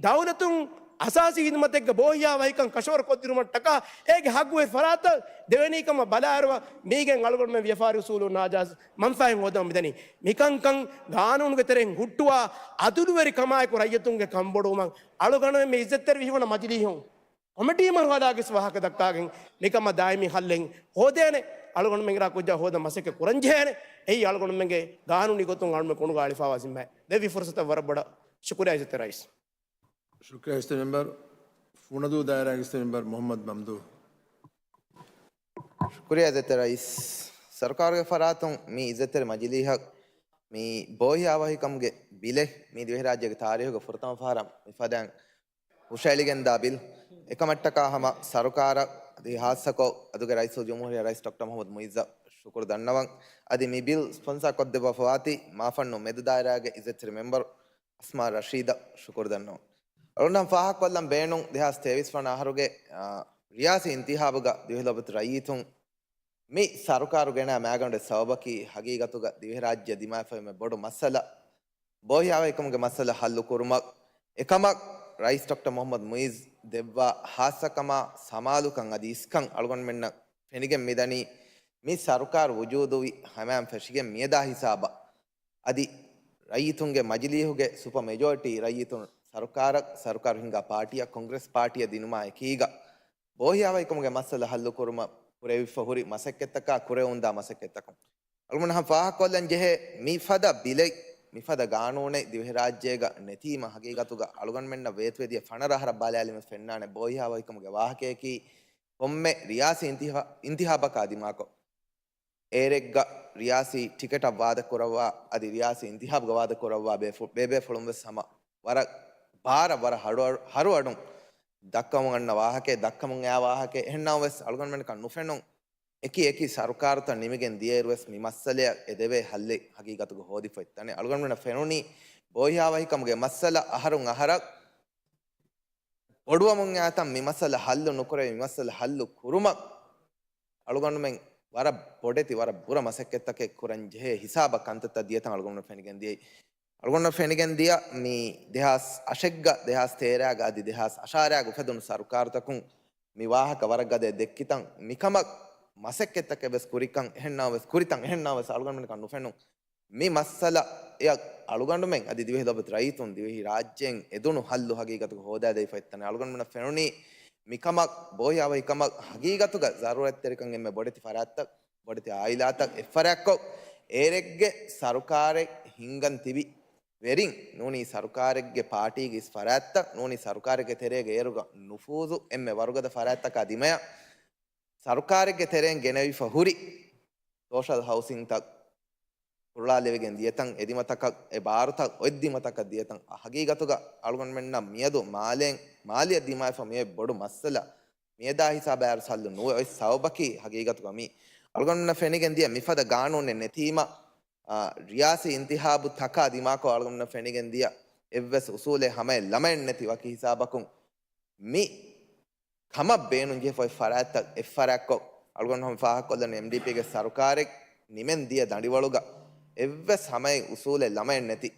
ދައުލަތުން އަސާސީ ހިދުމަތެއްގެ ބޯހިޔާވަހިކަން ކަށަވަރު ކޮށްދިނުމަށްޓަކާ އޭގެ ހައްގުވެ ފަރާތަށް ދެވެނީ ކަމަށް ބަލާއިރު، މީގެން އަޅުގަނޑުމެން ވިޔަފާރި އުސޫލުން ނާޖާއިޒް މަންފާއެއް ހޯދަން މިދަނީ. މިކަންކަން ގާނޫނުގެ ތެރެއިން ހުއްޓުވާ އަދުލުވެރި ކަމާއެކު ރައްޔިތުންގެ ކަންބޮޑުވުމަށް އަޅުގަނޑުމެން މި އިއްޒަތްތެރި ވިހި ވަނަ މަޖިލީހުން ކޮމިޓީ މަރުހަލާގެ ވާހަކަ ދައްކާގެން މިކަމަށް ދާއިމީ ހައްލެއް ހޯދޭނެ. އަޅުގަނޑުމެން އިރާ ކުއްޖާ ހޯދަން މަސައްކަތް ކުރަންޖެހޭނެ. އެއީ އަޅުގަނޑުމެންގެ ގާނޫނީ ގޮތުން އަޅުމެން ކޮނޑުގަ އަޅިފާވާ ޒިންމާއެއް. ދެއްވި ފުރުސަތަށް ވަރަށް ބޮޑަށް ޝުކުރިއްޔާ އިއްޒަތްތެރި ރައީސް. ޝުކުރިއްޔާ އިއްޒަތްތެރި މެމްބަރު. ފުނަދޫ ދާއިރާގެ އިއްޒަތްތެރި މެމްބަރު މުޙައްމަދު މަމްދޫ. ޝުކުރިއްޔާ އިއްޒަތްތެރި ރައީސް. ސަރުކާރުގެ ފަރާތުން މި އިއްޒަތްތެރި މަޖިލީހަށް މި ބޯހިޔާވަހިކަމުގެ ބިލެއް މި ދިވެހިރާއްޖޭގެ ތާރީހުގަ ފުރަތަމަ ފަހަރަށް މިފަދައިން ހުށައެޅިގެންދާ ބިލް. އެކަމަށްޓަކާ ހަމަ ސަރުކާރަށް އަދި ހާއްސަކޮށް އަދުގެ ރައީސުލްޖުމްހޫރިއްޔާ ރައީސް ޑޮކްޓަރ މުޙައްމަދު މުޢިއްޒަށް ޝުކުރު ދަންނަވަން. އަދި މި ބިލް ސްޕޮންސާ ކޮށްދެއްވާފަވާތީ މާފަންނު މެދު ދާއިރާގެ އިއްޒަތްތެރި މެމްބަރު އަސްމާ ރަޝީދަށް ޝުކުރު ދަންނަވަން. އަޅުގަނޑު ފާހަގަކޮށްލަން ބޭނުން ދެހާސް ތޭވީސް ވަނަ އަހަރުގެ، އާ، ރިޔާސީ އިންތިހާބުގަ ދިވެހި ލޯބިވެތި ރައްޔިތުން މި ސަރުކާރު ގެނައި މައިގަނޑުގެ ސަބަބަކީ ހަގީގަތުގަ ދިވެހިރާއްޖެ ދިމާވެފައިވުމެއް ބޮޑު މައްސަލަ، ބޯހިޔާވަހިކަމުގެ މައްސަލަ ހައްލު ކުރުމަށް. އެކަމަށް ރައީސް ޑޮކްޓަރ މުޙައްމަދު މުޢިއްޒު ދެއްވާ ހާއްސަކަމާ ސަމާލުކަން އަދި އިސްކަން އަޅުގަނޑުމެންނަށް ފެނިގެން މިދަނީ. މި ސަރުކާރު ވުޖޫދުވި ހަމައިން ފެށިގެން މިއަދާ ހިސާބަށް އަދި ރައްޔިތުންގެ މަޖިލީހުގެ ސުޕަ މެޖޯރިޓީ ރައްޔިތުން ސަރުކާރަށް، ސަރުކާރު ހިންގާ ޕާޓީއަށް، ކޮންގްރެސް ޕާޓީއަށް ދިނުމާ އެކީގަ، ބޯހިޔާވަހިކަމުގެ މައްސަލަ ހައްލުކުރުމަށް ކުރެވިފަ ހުރި މަސައްކަތްތަކާ ކުރެވުންދާ މަސައްކަތްތަކުން އަޅުގަނޑު ހަމަ ފާހަގަކޮށްލަން ޖެހޭ މިފަދަ ބިލެއް، މިފަދަ ގާނޫނެއް ދިވެހިރާއްޖޭގަ ނެތީމަ ހަގީގަތުގަ އަޅުގަނޑުމެންނަށް ވޭތުވެދިޔަ ފަނަރަ އަހަރަށް ބަލާލީމަ ފެންނާނެ ބޯހިޔާވަހިކަމުގެ ވާހަކަޔަކީ ކޮންމެ ރިޔާސީ އިންތިހާ-، އިންތިހާބަކާ ދިމާކޮށް، އޭރެއްގަ ރިޔާސީ ޓިކެޓަށް ވާދަކުރައްވާ، އަދި ރިޔާސީ އިންތިހާބުގަ ވާދަކުރައްވާ ބޭފު-، ބޭބޭފުޅުން ވެސް ހަމަ ވަރަށް ބާރަށް ވަރަށް ހަރު-، ހަރުއަޑުން ދައްކަމުން އަންނަ ވާހަކައެއް، ދައްކަމުން އައި ވާހަކައެއް. އެހެންނަމަވެސް އަޅުގަނޑުމެންނަކަށް ނުފެނުން އެކި އެކި ސަރުކާރުތައް ނިމިގެން ދިޔައިރު ވެސް މި މައްސަލަޔަށް އެދެވޭ ހައްލެއް ހަގީގަތުގަ ހޯދިފައި އޮތްތަނެއް. އަޅުގަނޑުމެންނަށް ފެނުނީ ބޯހިޔާވަހިކަމުގެ މައްސަލަ އަހަރުން އަހަރަށް ބޮޑުވަމުން އާތަން މި މައްސަލަ ހައްލު ނުކުރެވި، މި މައްސަލަ ހައްލު ކުރުމަށް އަޅުގަނޑުމެން ވަރަށް ބޮޑެތި، ވަރަށް ބުރަ މަސައްކަތްތަކެއް ކުރަން ޖެހޭ ހިސާބަށް ކަންތައްތައް ދިޔަތަން އަޅުގަނޑު ފެނިގެން ދިޔައީ. އަޅުގަނޑު ފެނިގެން ދިޔަ މި ދެހާސް އަށެއްގަ، ދެހާސް ތޭރައިގަ އަދި ދެހާސް އަށާރައިގަ އުފެދުނު ސަރުކާރުތަކުން މި ވާހަކަ ވަރަށް ގަދައަށް ދެއްކިތަން. މިކަމަށް މަސައްކަތްތަކެއް ވެސް ކުރިކަން، އެހެންނަމަވެސް ކުރިތަން، އެހެންނަމަވެސް އަޅުގަނޑުމެންނަކަށް ނުފެނުން މި މައްސަލައަށް އަޅުގަނޑުމެން އަދި ދިވެހި ލޯބިވެތި ރައްޔިތުން ދިވެހި ރާއްޖޭން އެދުނު ހައްލު ހަގީގަތުގަ ހޯދާދެވިފައި އޮތްތަނެއް. އަޅުގަނޑުމެންނަށް ފެނުނީ މިކަމަށް ބޯހިޔާވަހިކަމަށް ހަގީގަތުގަ ޒަރޫރަތްތެރިކަން އެންމެ ބޮޑެތި ފަރާތްތައް، ބޮޑެތި އާއިލާތައް އެއްފަރާތްކޮށް، އޭރެއްގެ ސަރުކާރެއް ހިންގަން ތިބި ވެރިން ނޫނީ ސަރުކާރެއްގެ ޕާޓީގެ އިސް ފަރާތްތައް، ނޫނީ ސަރުކާރެއްގެ ތެރޭގަ އޭރުގަ ނުފޫޒު އެންމެ ވަރުގަދަ ފަރާތްތަކާ ދިމަޔަށް ސަރުކާރެއްގެ ތެރެއިން ގެނެވިފަ ހުރި ސޯޝަލް ހައުސިންތައް ހުޅުވާލެވިގެން ދިޔަތަން، އެދިމަތަކަށް، އެ ބާރުތައް އޮތް ދިމަތަކަށް ދިޔަތަން، ހަގީގަތުގަ އަޅުގަނޑުމެންނަށް މިއަދު މާލޭން، މާލިޔަށް ދިމާވެފަ މިއޮތް ބޮޑު މައްސަލަ، މިއަދާ ހިސާބަށް އައިރު ހައްލު ނުވެ އޮތް ސަބަބަކީ ހަގީގަތުގަ މި އަޅުގަނޑުމެންނަށް ފެނިގެން ދިޔަ މިފަދަ ގާނޫނެއް ނެތީމަ، އާ، ރިޔާސީ އިންތިހާބު ތަކާ ދިމާކޮށް އަޅުގަނޑުމެންނަށް ފެނިގެން ދިޔަ އެއްވެސް އުސޫލެއް ހަމައެއް ލަމައެއް ނެތި ވަކި ހިސާބަކުން މި ކަމަށް ބޭނުންޖެހިފައި ފަރާތްތައް އެއްފަރާތްކޮށް، އަޅުގަނޑު ހަމަ ފާހަގަކޮށްލަން އެމްޑީޕީގެ ސަރުކާރެއް ނިމެން ދިޔަ ދަނޑިވަޅުގަ އެއްވެސް ހަމައެއް އުސޫލެއް ލަމައެއް ނެތި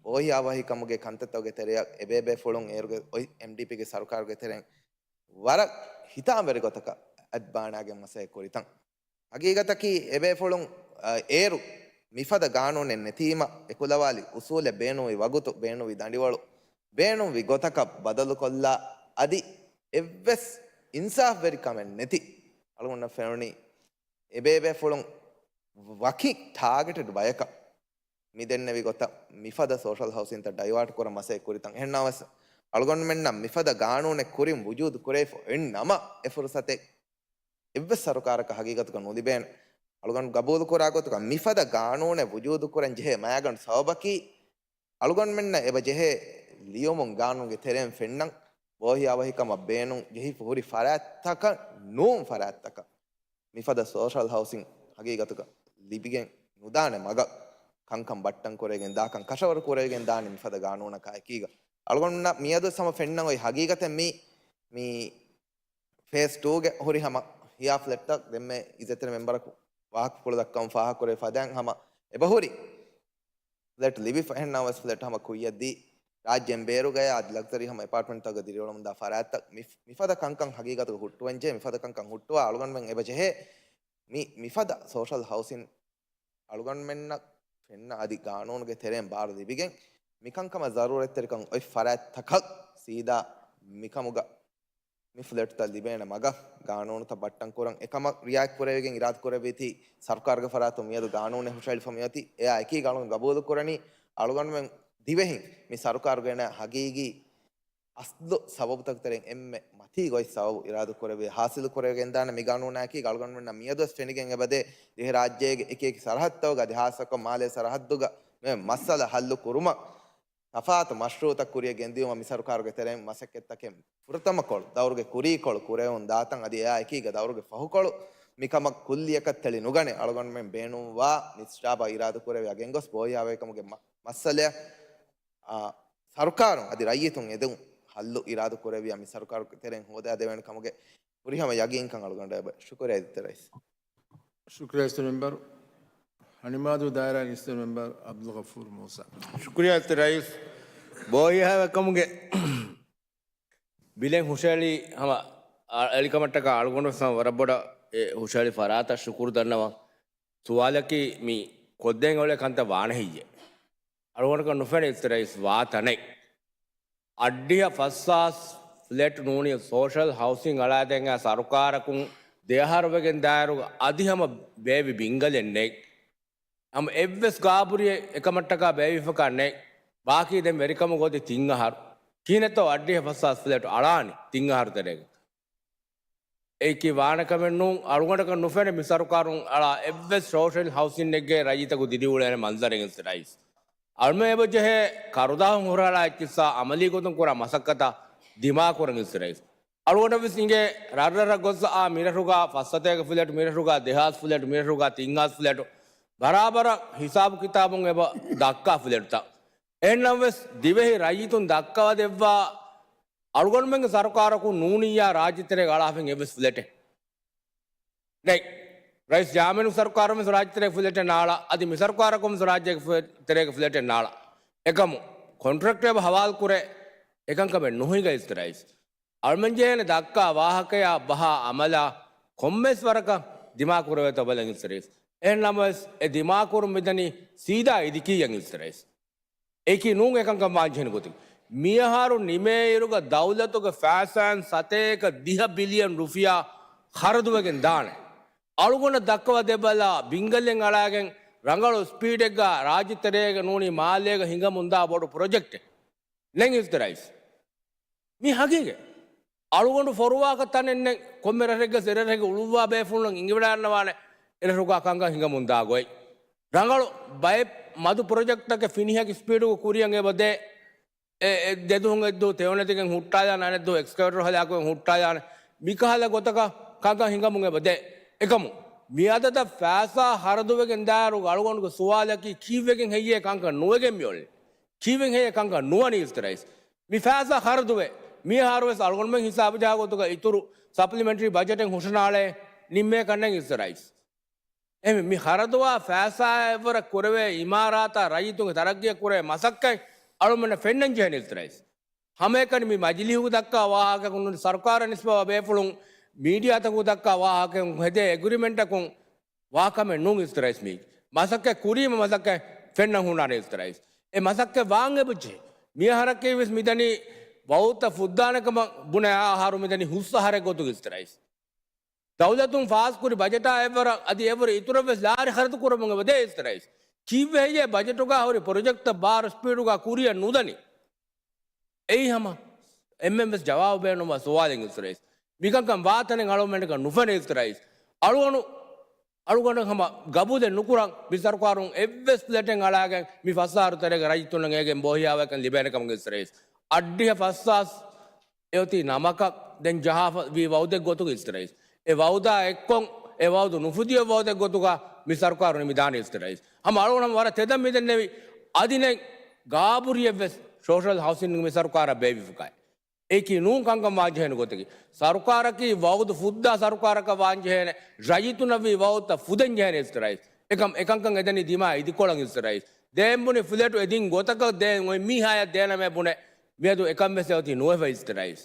ބޯހިޔާވަހިކަމުގެ ކަންތައްތަކުގެ ތެރެއަށް އެބޭބޭފުޅުން އޭރުގެ އޮތް އެމްޑީޕީގެ ސަރުކާރުގެ ތެރެއިން ވަރަށް ހިތާމަވެރި ގޮތަކަށް އަތްބާނާގެން މަސައްކަތް ކުރިތަން. ހަގީގަތަކީ އެބޭފުޅުން، އަ، އޭރު މިފަދަ ގާނޫނެއް ނެތީމަ، އެކުލަވާލި އުސޫލެއް ބޭނުންވި ވަގުތު، ބޭނުންވި ދަނޑިވަޅު، ބޭނުންވި ގޮތަކަށް ބަދަލުކޮށްލާ، އަދި އެއްވެސް އިންސާފްވެރިކަމެއް ނެތި އަޅުގަނޑަށް ފެނުނީ، އެބޭބޭފުޅުން ވަކި ޓާގެޓެޑް ބަޔަކަށް މި ދެންނެވި ގޮތަށް މިފަދަ ސޯޝަލް ހައުސިންތައް ޑައިވާޓް ކުރަން މަސައްކަތް ކުރިތަން. އެހެންނަމަވެސް، އަޅުގަނޑުމެންނަށް މިފަދަ ގާނޫނެއް ކުރިން ވުޖޫދު ކުރެވިފަ އޮތް ނަމަ، އެ ފުރުސަތެއް އެއްވެސް ސަރުކާރަކަށް ހަގީގަތުގަ ނުލިބޭނެ. އަޅުގަނޑު ގަބޫލުކުރާ ގޮތުގަ މިފަދަ ގާނޫނެއް ވުޖޫދު ކުރަން ޖެހޭ މައިގަނޑު ސަބަބަކީ، އަޅުގަނޑުމެންނަށް އެބަ ޖެހޭ ލިޔުމުން ގާނޫނުގެ ތެރެއިން ފެންނަން، ބޯހިޔާވަހިކަމަށް ބޭނުން ޖެހިފަ ހުރި ފަރާތްތަކަށް ނޫން ފަރާތްތަކަށް މިފަދަ ސޯޝަލް ހައުސިން ހަގީގަތުގަ ލިބިގެން ނުދާނެ މަގަށް ކަންކަން ބައްޓަން ކުރެވިގެން ދާކަން ކަށަވަރު ކުރެވިގެން ދާނެ މިފަދަ ގާނޫނަކާ އެކީގަ. އަޅުގަނޑުމެންނަށް މިއަދު ހަމަ ފެންނަން އޮތް ހަގީގަތެއް މީ، މީ ފޭސް ޓޫގެ ހުރި ހަމަ ހިޔާ ފްލެޓްތައް ދެންމެ އިއްޒަތްތެރި މެމްބަރަކު ވާހަކަފުޅު ދައްކަމުން ފާހަގަކުރެވި ފަދައިން ހަމަ އެބަހުރި ފްލެޓް ލިބިފަ އެހެންނަމަވެސް ފްލެޓް ހަމަ ކުއްޔަށްދީ ރާއްޖޭން ބޭރުގަޔާ އަދި ލަގްޒަރީ ހަމަ އެޕާޓްމަންޓްތަކުގަ ދިރިއުޅެމުންދާ ފަރާތްތައް މި، މިފަދަ ކަންކަން ހަގީގަތުގަ ހުއްޓުވަންޖެހޭ. މިފަދަ ކަންކަން ހުއްޓުވާ އަޅުގަނޑުމެން އެބަޖެހޭ މި، މިފަދަ ސޯޝަލް ހައުސިން އަޅުގަނޑުމެންނަށް ފެންނަ އަދި ގާނޫނުގެ ތެރެއިން ބާރު ލިބިގެން، މިކަންކަމަށް ޒަރޫރަތްތެރިކަން އޮތް ފަރާތްތަކަށް ސީދާ މިކަމުގަ މި ފްލެޓްތައް ލިބޭނެ މަގަށް ގާނޫނުތައް ބައްޓަން ކުރަން އެކަމަށް ރިއާއެކް ކުރެވިގެން އިރާދަ ކުރެއްވީތީ، ސަރުކާރުގެ ފަރާތުން މިއަދު ގާނޫނެއް ހުށައެޅިފަ މިއޮތީ. އެއާ އެކީ ގަނޑު ގަބޫލު ކުރަނީ އަޅުގަނޑުމެން ދިވެހިން މި ސަރުކާރުގެ ހަގީގީ އަސްލު ސަބަބުތަކު ތެރެއިން އެންމެ މަތީ ގޮތް ސަބަބު އިރާދަ ކުރެވި ހާސިލު ކުރެވިގެންދާނެ މި ގާނޫނާއެކީ. އަޅުގަނޑުމެންނަށް މިއަދުވެސް ފެނިގެން އެބަދޭ ދިވެހިރާއްޖޭގެ އެކި އެކި ސަރަހައްދުތަކުގަ އަދި ހާއްސަކޮށް މާލޭ ސަރަހައްދުގަ މި މައްސަލަ ހައްލު ކުރުމަށް ތަފާތު މަޝްރޫއުތައް ކުރިއަށް ގެންދިއުމަށް މި ސަރުކާރުގެ ތެރެއިން މަސައްކަތްތަކެއް ފުރަތަމަކޮޅު ދައުރުގެ ކުރީކޮޅު ކުރެވުން ދާތަން އަދި އެއާ އެކީގަ ދައުރުގެ ފަހުކޮޅު މިކަމަށް ކުއްލިއަކަށް ތެޅި ނުގަނެ އަޅުގަނޑުމެން ބޭނުންވާ މި ސްޓާބާ އިރާދަ ކުރެވި އަގެންގޮސް ބޯހިޔާވަހިކަމުގެ މަ-، މައްސަލައަށް، އާ، ސަރުކާރުން އަދި ރައްޔިތުން އެދުން ހައްލު އިރާދަ ކުރެވިޔާ މި ސަރުކާރުގެ ތެރެއިން ހޯދާދެވޭނެ ކަމުގެ ފުރިހަމަ ޔަގީންކަން އަޅުގަނޑަށް އެބަ. ޝުކުރިއްޔާ އިއްޒަތްތެރި ރައީސް. ޝުކުރިއްޔާ އިއްޒަތްތެރި މެމްބަރު. ހަނިމާދޫ ދާއިރާގެ އިއްޒަތްތެރި މެމްބަރު އަބްދުލްޣަފޫރު މޫސާ. ޝުކުރިއްޔާ އިއްޒަތްތެރި ރައީސް. ބޯހިޔާވަހިކަމުގެ ބިލެއް ހުށައެޅި ހަމަ އަ-، އެޅިކަމަށްޓަކާ އަޅުގަނޑު ވެސް ހަމަ ވަރަށް ބޮޑަށް އެ ހުށައެޅި ފަރާތަށް ޝުކުރު ދަންނަވަން. ސުވާލަކީ މި ކޮށްދޭން އުޅޭ ކަންތައް ވާނެ ހެއްޔޭ؟ އަޅުގަނޑަކަށް ނުފެނޭ އިއްޒަތްތެރި ރައީސް ވާ ތަނެއް. އަށްޑިހަ ފަސްހާސް ފްލެޓް ނޫނީ ސޯޝަލް ހައުސިން އަޅާދޭން އައި ސަރުކާރަކުން ދެއަހަރު ވެގެން ދާއިރު އަދި ހަމަ ބޭއްވި ބިންގަލެއް ނެތް. ހަމަ އެއްވެސް ގާބުރިއެއް އެކަމަށްޓަކާ ބޭއްވިފަކާ ނެތް. ބާކީ ދެން ވެރިކަމުގަ އޮތީ ތިން އަހަރު. ކިހިނެއްތޯ އަށްޑިހަ ފަސްހާސް ފްލެޓް އަޅާނީ ތިން އަހަރު ތެރޭގަ؟ އެއީކީ ވާނެ ކަމެއް ނޫން. އަޅުގަނޑަކަށް ނުފެނޭ މި ސަރުކާރުން އަޅާ އެއްވެސް ސޯޝަލް ހައުސިންއެއްގެ ރައްޔިތަކު ދިރިއުޅޭނެ މަންޒަރެއް އިއްޒަތްތެރި ރައީސް. އަޅުމެން އެބަޖެހޭ ކަރުދާހުން ހުށަހަޅާ އެއްޗިއްސާ އަމަލީ ގޮތުން ކުރާ މަސައްކަތަށް ދިމާކުރަން އިއްޒަތްތެރި ރައީސް. އަޅުގަނޑަށް ވެސް އިނގޭ ރަށްރަށް ގޮސް އާ މިރަށުގަ ފައްސަތޭކަ ފްލެޓް، މިރަށުގަ ދެހާސް ފްލެޓް، މިރަށުގަ ތިންހާސް ފްލެޓް ބަރާބަރަށް ހިސާބު ކިތާބުން އެބަ ދައްކާ ފްލެޓްތައް. އެހެންނަމަވެސް ދިވެހި ރައްޔިތުން ދައްކަވަދެއްވާ އަޅުގަނޑުމެންގެ ސަރުކާރަކުން ނޫނިއްޔާ ރާއްޖެތެރޭގަ އަޅާފައި އެއްވެސް ފްލެޓެއް ނެތް. ރައީސް ޖާމިނު ސަރުކާރުން ވެސް ރާއްޖެތެރޭގެ ފްލެޓެއް ނާޅާ، އަދި މި ސަރުކާރަކުން ވެސް ރާއްޖޭގެ ފްލެޓް، ތެރޭގެ ފްލެޓެއް ނާޅާ. އެކަމު ކޮންޓްރެކްޓް އެބަ ހަވާލު ކުރޭ އެކަންކަމެއް ނުހިނގަ އިއްޒަތްތެރި ރައީސް. އަޅުމެން ޖެހޭނެ ދައްކާ ވާހަކަޔާ ބަހާ އަމަލާ ކޮންމެސް ވަރަކަށް ދިމާކުރެވޭތޯ ބަލަން އިއްޒަތްތެރި ރައީސް. އެހެން ނަމަވެސް އެ ދިމާކުރުން މިދަނީ ސީދާ އިދިކީއަށް އިއްޒަތްތެރި ރައީސް. އެކީ ނޫން އެކަންކަން ވާންޖެހެން ގޮތެއް. މިއަހަރު ނިމޭއިރުގަ ދައުލަތުގެ ފައިސާއިން ސަތޭކަ ދިހަ ބިލިއަން ރުފިޔާ ޚަރަދުވެގެން ދާނެ. އަޅުގަނޑަށް ދައްކަވަދެއްވާލާ ބިންގަލެއް އަޅާގެން ރަނގަޅު ސްޕީޑެއްގަ ރާއްޖެތެރޭގަ ނޫނީ މާލޭގަ ހިނގަމުންދާ ބޮޑު ޕްރޮޖެކްޓެއް ނެތް އިއްޒަތްތެރި ރައީސް. މީ ހަގީގަތް. އަޅުގަނޑު ފޮރުވާކަށް ތަނެއް ނެތް. ކޮންމެ ރަށެއްގަ އެރަށެއްގެ އުޅުއްވާ ބޭފުޅުން އިނގިވަޑައިގަންނަވާނެ އެރަށުގަ ކަންކަން ހިނގަމުންދާ ގޮތް. ރަނގަޅު ބައެއް މަދު ޕްރޮޖެކްޓްތަކެއް ފިނިހަކި ސްޕީޑުގަ ކުރިއަށް އެބަދޭ. އެ، އެ، ދެދުހުން އެއްދު ތެޔޮނެތިގެން ހުއްޓާލާނެ، އަނެއްދު އެކްސްކަވޭޓަރު ހަލާކުވެގެން ހުއްޓާލާނެ. މިކަހަލަ ގޮތަކަށް ކަންކަން ހިނގަމުން އެބަދޭ. އެކަމު މިއަދަދަށް ފައިސާ ހަރަދުވެގެން ދާއިރު އަޅުގަނޑުގެ ސުވާލަކީ ކީއްވެގެން ހެއްޔޭ ކަންކަން ނުވެގެން މިއުޅެނީ؟ ކީއްވެގެން ހެއްޔޭ ކަންކަން ނުވަނީ އިއްޒަތްތެރި ރައީސް؟ މި ފައިސާ ހަރަދުވޭ. މިއަހަރުވެސް އަޅުގަނޑުމެން ހިސާބުޖަހާ ގޮތުގަ އިތުރު ސަޕްލިމެންޓްރީ ބަޖެޓެއް ހުށަނާޅޭ ނިންމޭކަށް ނެތް އިއްޒަތްތެރި ރައީސް. އެހެން މި ހަރަދުވާ ފައިސާއާ އެއްވަރަށް ކުރެވޭ އިމާރާތާ ރައްޔިތުންގެ ތަރައްގީއަށް ކުރެވޭ މަސައްކަތް އަޅުމެންނަށް ފެންނަން ޖެހޭނެ އިއްޒަތްތެރި ރައީސް. ހަމައެކަނި މި މަޖިލީހުގަ ދައްކާ ވާހަކައަކުން ސަރުކާރަށް ނިސްބަތްވާ ބޭފުޅުން، މީޑިއާތަކުގަ ދައްކާ ވާހަކައަކުން ހެދޭ އެގްރިމެންޓަކުން ވާ ކަމެއް ނޫން އިއްޒަތްތެރި ރައީސް. މީ މަސައްކަތް ކުރީމަ މަސައްކަތް ފެންނަން ހުންނާނެ އިއްޒަތްތެރި ރައީސް. އެ މަސައްކަތް ވާން އެބަޖެހޭ. މިއަހަރަކީ ވެސް މިދަނީ ވައުދުތައް ފުއްދާނެ ކަމަށް ބުނެ އަހަރު މިދަނީ ހުސް އަހަރެއް ގޮތުގަ އިއްޒަތްތެރި ރައީސް. ދައުލަތުން ފާސްކުރި ބަޖެޓާ އެއްވަރަށް އަދި އެއްވަރު އިތުރަށް ވެސް ލާރި ޚަރަދު ކުރަމުން އެބަދޭ އިއްޒަތްތެރި ރައީސް. ކީއްވެ ހެއްޔޭ ބަޖެޓުގަ ހުރި ޕްރޮޖެކްޓްތައް ބާރު ސްޕީޑުގަ ކުރިއަށް ނުދަނީ؟ އެއީ ހަމަ އެންމެން ވެސް ޖަވާބު ބޭނުންވާ ސުވާލެއް އިއްޒަތްތެރި ރައީސް. މިކަންކަން ވާތަނެއް އަޅުގަނޑަކަށް ނުފެނޭ އިއްޒަތްތެރި ރައީސް. އަޅުގަނޑު، އަޅުގަނޑު ހަމަ ގަބޫލެއް ނުކުރަން މި ސަރުކާރުން އެއްވެސް ފްލެޓެއް އަޅާގެން މި ފަސް އަހަރު ތެރޭގަ ރައްޔިތުންނަށް އޭގެން ބޯހިޔާވަހިކަން ލިބޭނެ ކަމަށް އިއްޒަތްތެރި ރައީސް. އަށްޑިހަ ފަސްހާސް އެއޮތީ ނަމަކަށް ދެން ޖަހާފަ ވީ ވައުދެއް ގޮތުގަ އިއްޒަތްތެރި ރައީސް. އެ ވައުދާ އެއްކޮށް، އެ ވައުދު ނުފުދިޔަ ވައުދެއް ގޮތުގަ މި ސަރުކާރު ނިމިދާނެ އިއްޒަތްތެރި ރައީސް. ހަމަ އަޅުގަނޑު ވަރަށް ތެދަށް މިދެންނެވި އަދި ނެތް ގާބުރިއެއްވެސް ސޯޝަލް ހައުސިން މި ސަރުކާރަށް ބޭއްވިފަކާއި. އެއީކީ ނޫން ކަންކަން ވާންޖެހޭނެ ގޮތަކީ. ސަރުކާރަކީ ވައުދު ފުއްދާ ސަރުކާރަކަށް ވާންޖެހޭނެ، ރައްޔިތުންނަށްވީ ވައުދުތައް ފުދެންޖެހޭނެ އިއްޒަތްތެރި ރައީސް. އެކަމް އެކަންކަން އެދަނީ ދިމާ އިދިކޮޅަށް އިއްޒަތްތެރި ރައީސް. ދޭން ބުނި ފްލެޓު އެ ދިން ގޮތަކަށް ދޭން އޮތް މީހާޔަށް ދޭނަމޭ ބުނެ މިއަދު އެކަން ވެސް އެއޮތީ ނުވެފަ އިސްތި ރައީސް.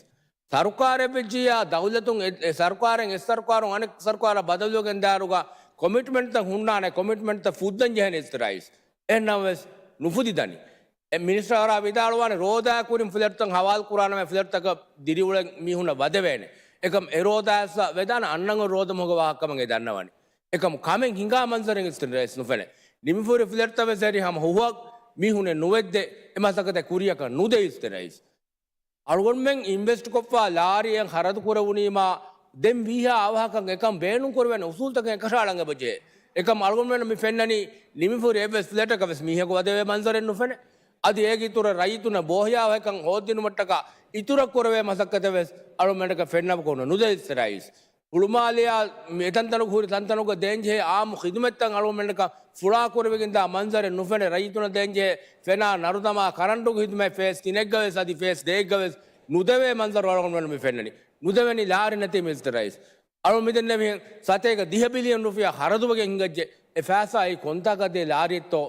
ސަރުކާރެއް ވެއްޖިއްޔާ ދައުލަތުން އެ، އެ ސަރުކާރެއް އެއް ސަރުކާރުން އަނެއް ސަރުކާރަށް ބަދަލުވެގެން ދާއިރުގަ ކޮމިޓްމަންޓްތައް ހުންނާނެ، ކޮމިޓްމަންޓްތައް ފުއްދަން ޖެހޭނެ އިސްތި ރައީސް. އެހެންނަމަވެސް ނުފުދިދަނީ. އެ މިނިސްޓަރ ވަރާ ވިދާޅުވާނެ ރޯދާ ކުރިން ފްލެޓްތައް ހަވާލު ކުރާނަމޭ ފްލެޓްތަކަށް ދިރިއުޅެން މީހުންނަށް ވަދެވޭނެ. އެކަމް އެ ރޯދާއަސް ވެދާނެ އަންނަން ރޯދަމުހުގެ ވާހަކަ ކަމަށް އެ ދަންނަވަނީ. އެކަމް ކަމެއް ހިނގާ މަންޒަރެއް އިސްތި ރައީސް ނުފެނޭ. ނިމިފުރި ފްލެޓްތައް ވެސް އެރި ހަމަ ހުހަށް މީހުންނެއް ނުވެއްދޭ އެ މަސައްކަތެއް ކުރިޔަކަށް ނުދޭ އިސްތި ރައީސް. އަޅުގަނޑުމެން އިންވެސްޓް ކޮށްފަ ލާރިއެއް ޚަރަދު ކުރެވުނީމާ ދެން ވީހާ އަވަހަކަށް އެކަން ބޭނުން ކުރެވޭނެ އުސޫލުތަކެއް އެކަށައަޅަން އެބަޖެހޭ. އެކަމް އަޅުގަނޑުމެން މި ފެންނަނީ ނިމިފުރި އެއްވެސް ފްލެޓަކަށް ވެސް މީހަކު ވަދެވޭ މަންޒަރެއް ނުފެނޭ. އަދި އޭގެ އިތުރަށް ރައްޔިތުންނަށް ބޯހިޔާވަހިކަން ހޯއްދިނުމަށްޓަކާ އިތުރަށް ކުރެވޭ މަސައްކަތެއް ވެސް އަޅުގަނޑަކަށް ފެންނަވަކަށް ނުދޭ އިސްތި ރައީސް. ހުޅުމާލެއާ އެތަންތަނުގަ ހުރި ތަންތަނުގަ ދޭންޖެހޭ އާއްމު ޚިދުމަތްތައް އަޅުގަނޑަކަށް ފުޅާ ކުރެވިގެންދާ މަންޒަރެއް ނުފެނޭ. ރައްޔިތުނަށް ދޭންޖެހޭ ފެނާ ނަރުދަމާ ކަރަންޓުގެ ޚިދުމަތް ފޭސް ތިނެއްގަ ވެސް އަދި ފޭސް ދޭއްގަ ވެސް ނުދެވޭ މަންޒަރު އަޅުގަނޑުމެން މި ފެންނަނީ. ނުދެވެނީ ލާރި ނެތި މިސްޓަރ ރައީސް. އަޅު މިދެންނެވި ސަތޭކަ ދިހަ ބިލިއަން ރުފިޔާ ޚަރަދުވެގެން ހިނގައްޖެ އެ ފައިސާ އެއީ ކޮންތާކަށް ދޭ ލާރިއެއްތޯ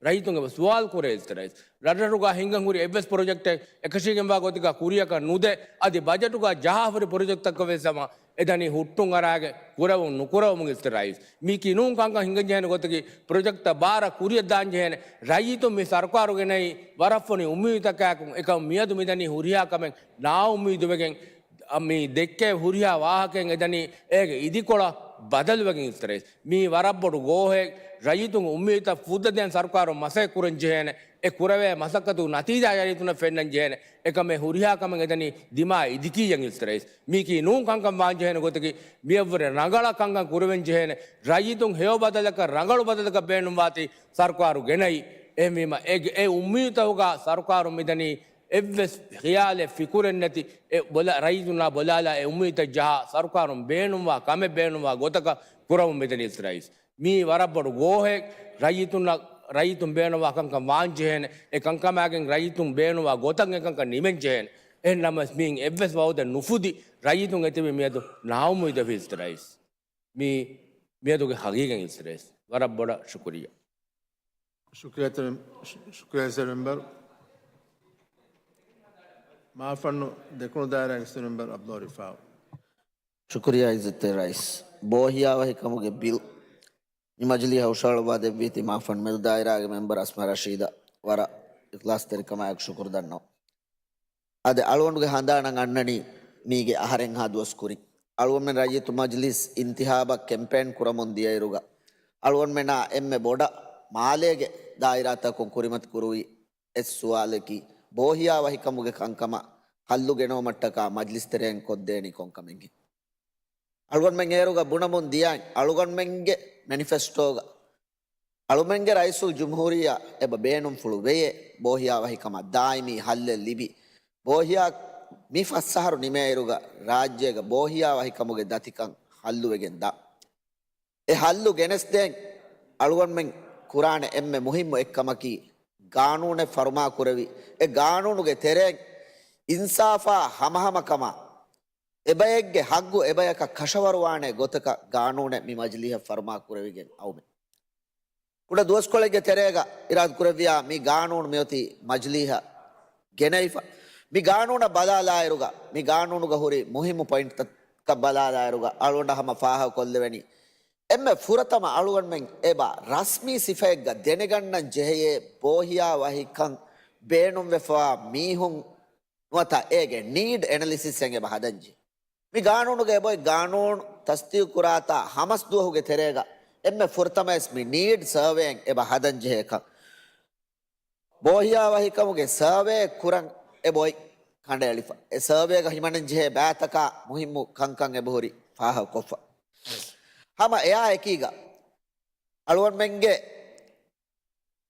ރައްޔިތުން އެބަ ސުވާލު ކުރޭ އިސްތި ރައީސް. ރަށްރަށުގަ ހިނގަން ހުރި އެއްވެސް ޕްރޮޖެކްޓެއް އެކަށީގެންވާ ގޮތެއްގަ ކުރިޔަކަށް ނުދޭ. އަދި ބަޖެޓުގަ ޖަހާ ހުރި ޕްރޮޖެކްޓްތަކަށް ވެސް ހަމަ އެދަނީ ހުއްޓުން އަރާގެ ކުރެވުން ނުކުރެވުމުގެ އިސްތި ރައީސް. މީކީ ނޫން ކަންކަން ހިނގަންޖެހޭނެ ގޮތަކީ ޕްރޮޖެކްޓްތައް ބާރަށް ކުރިޔަށް ދާންޖެހޭނެ. ރައްޔިތުން މި ސަރުކާރު ގެނައީ ވަރަށް ފޮނި އުއްމީދުތަކާއެކު އެކަމް މިއަދު މިދަނީ ހުރިހާ ކަމެއް ނާއުއްމީދުވެގެން މި ދެއްކޭ ހުރިހާ ވާހަކައިން އެދަނީ އޭގެ އިދިކޮޅަށް ބަދަލުވެގެން އިސްތި ރައީސް. މީ ވަރަށް ބޮޑު ގޯހެއް. ރައްޔިތުން އުއްމީދުތައް ފުއްދަދޭން ސަރުކާރުން މަސައްކަތް ކުރަން ޖެހޭނެ. އެ ކުރެވޭ މަސައްކަތުގެ ނަތީޖާ ރައްޔިތުންނަށް ފެންނަން ޖެހޭނެ. އެކަމެއް ހުރިހާ ކަމެއް އެދަނީ ދިމާ އިދިކީއަށް އިސްތި ރައީސް. މީކީ ނޫން ކަންކަން ވާން ޖެހޭނެ ގޮތަކީ މިއަށްވުރެ ރަނގަޅަށް ކަންކަން ކުރެވެން ޖެހޭނެ. ރައްޔިތުން ހެޔޮ ބަދަލަކަށް ރަނގަޅު ބަދަލަކަށް ބޭނުންވާތީ ސަރުކާރު ގެނައީ. އެހެންވީމަ އެ، އެ އުއްމީދުތަކުގަ ސަރުކާރުން މިދަނީ އެއްވެސް ޚިޔާލެއް ފިކުރެއް ނެތި އެ ބޮލާ، ރައްޔިތުންނާ ބޮލާލާ އެ އުއްމީދުތައް ޖަހާ ސަރުކާރުން ބޭނުންވާ ކަމެއް ބޭނުންވާ ގޮތަކަށް ކުރަމުން މިދަނީ އިސްތި ރައީސް. މީ ވަރަށް ބޮޑު ގޯހެއް. ރައްޔިތުންނަށް، ރައްޔިތުން ބޭނުންވާ ކަންކަން ވާން ޖެހޭނެ. އެ ކަންކަމާގެން ރައްޔިތުން ބޭނުންވާ ގޮތަށް އެކަންކަން ނިމެން ޖެހޭނެ. އެހެންނަމަވެސް މިއިން އެއްވެސް ވައުދެއް ނުފުދި ރައްޔިތުން އެތިބި މިއަދު ނާއުއްމީދުވެފަ އިސްތި ރައީސް. މީ މިއަދުގެ ހަގީގަތް އިސްތި ރައީސް. ވަރަށް ބޮޑަށް ޝުކުރިއްޔާ. ޝުކުރިއްޔާ ސެ-، ޝު-، ޝުކުރިއްޔާ ސެ މެމްބަރު. މާފަންނު ދެކުނު ދާއިރާގެ ސެ މެމްބަރު އަބްދުﷲ ރިފާއު. ޝުކުރިއްޔާ އިއްޒަތްތެރި ރައީސް. ބޯހިޔާވަހިކަމުގެ ބިލް މި މަޖިލީހަށް ހުށަހަޅުއްވާ ދެއްވީތީ މާފަންނު މެދު ދާއިރާގެ މެމްބަރު އަސްމާ ރަޝީދަށް ވަރަށް އިޚްލާޞްތެރިކަމާއެކު ޝުކުރު ދަންނަވަން. އަދި އަޅުގަނޑުގެ ހަނދާނަށް އަންނަނީ މީގެ އަހަރެއްހާ ދުވަސް ކުރިން. އަޅުގަނޑުމެން ރައްޔިތު މަޖިލީސް އިންތިހާބަށް ކެމްޕޭން ކުރަމުން ދިޔައިރުގަ، އަޅުގަނޑުމެންނާ އެންމެ ބޮޑަށް މާލޭގެ ދާއިރާތަކުން ކުރިމަތި ކުރުވި އެއް ސުވާލަކީ، ބޯހިޔާވަހިކަމުގެ ކަންކަމަށް ހައްލު ގެނައުމަށްޓަކާ މަޖިލިސް ތެރެއިން ކޮށްދޭނީ ކޮންކަމެއްހެން؟ އަޅުގަނޑުމެން އޭރުގަ ބުނަމުން ދިޔައިން، އަޅުގަނޑުމެންގެ މެނިފެސްޓޯގަ އަޅުމެންގެ ރައީސުލް ޖުމްހޫރިއްޔާ އެބަ ބޭނުންފުޅު ވެޔޭ، ބޯހިޔާވަހިކަމަށް ދާއިމީ ހައްލެއް ލިބި، ބޯހިޔާ މި ފަސް އަހަރު ނިމޭއިރުގަ ރާއްޖޭގަ ބޯހިޔާވަހިކަމުގެ ދަތިކަން ހައްލުވެގެން ދާ. އެ ހައްލު ގެނެސްދޭން އަޅުގަނޑުމެން ކުރާނެ އެންމެ މުހިއްމު އެއްކަމަކީ، ގާނޫނެއް ފަރުމާކުރެވި، އެ ގާނޫނުގެ ތެރެއިން އިންސާފާ ހަމަހަމަކަމާ، އެބައެއްގެ ހައްގު އެބަޔަކަށް ކަށަވަރުވާނެ ގޮތަކަށް ގާނޫނެއް މި މަޖިލީހަށް ފަރުމާކުރެވިގެން އައުމެ. ކުޑަ ދުވަސްކޮޅެއްގެ ތެރޭގަ އިރާދަކުރެއްވިޔާ މި ގާނޫނު މިއޮތީ މަޖިލީހަށް ގެނައިފަ. މި ގާނޫނަށް ބަލާލާއިރުގަ، މި ގާނޫނުގަ ހުރި މުހިއްމު ޕޮއިންޓްތަކަށް ބަލާލާއިރުގަ، އަޅުގަނޑަށް ހަމަ ފާހަގަކޮށްލެވެނީ، އެންމެ ފުރަތަމަ އަޅުގަނޑުމެން އެބަ ރަސްމީ ސިފައެއްގަ ދެނެގަންނަން ޖެހެޔޭ، ބޯހިޔާވަހިކަން ބޭނުންވެފަވާ މީހުން ނުވަތަ އޭގެ ނީޑް އެނަލިސިސްއެއް އެބަ ހަދަންޖެހޭ. މި ގާނޫނުގަ އެބައޮތް ގާނޫނު ތަސްދީގުކުރާތާ ހަމަސް ދުވަހުގެ ތެރޭގަ އެންމެ ފުރަތަމަވެސް މި ނީޑް ސަރވޭއެއް އެބަ ހަދަންޖެހޭކަން. ބޯހިޔާވަހިކަމުގެ ސަރވޭ ކުރަން އެބައޮތް ކަނޑައެޅިފަ. އެ ސަރވޭގަ ހިމަނަންޖެހޭ ބައިތަކާ މުހިއްމު ކަންކަން އެބަހުރި ފާހަގަކޮށްފަ. ހަމަ އެއާއެކީގަ އަޅުގަނޑުމެންގެ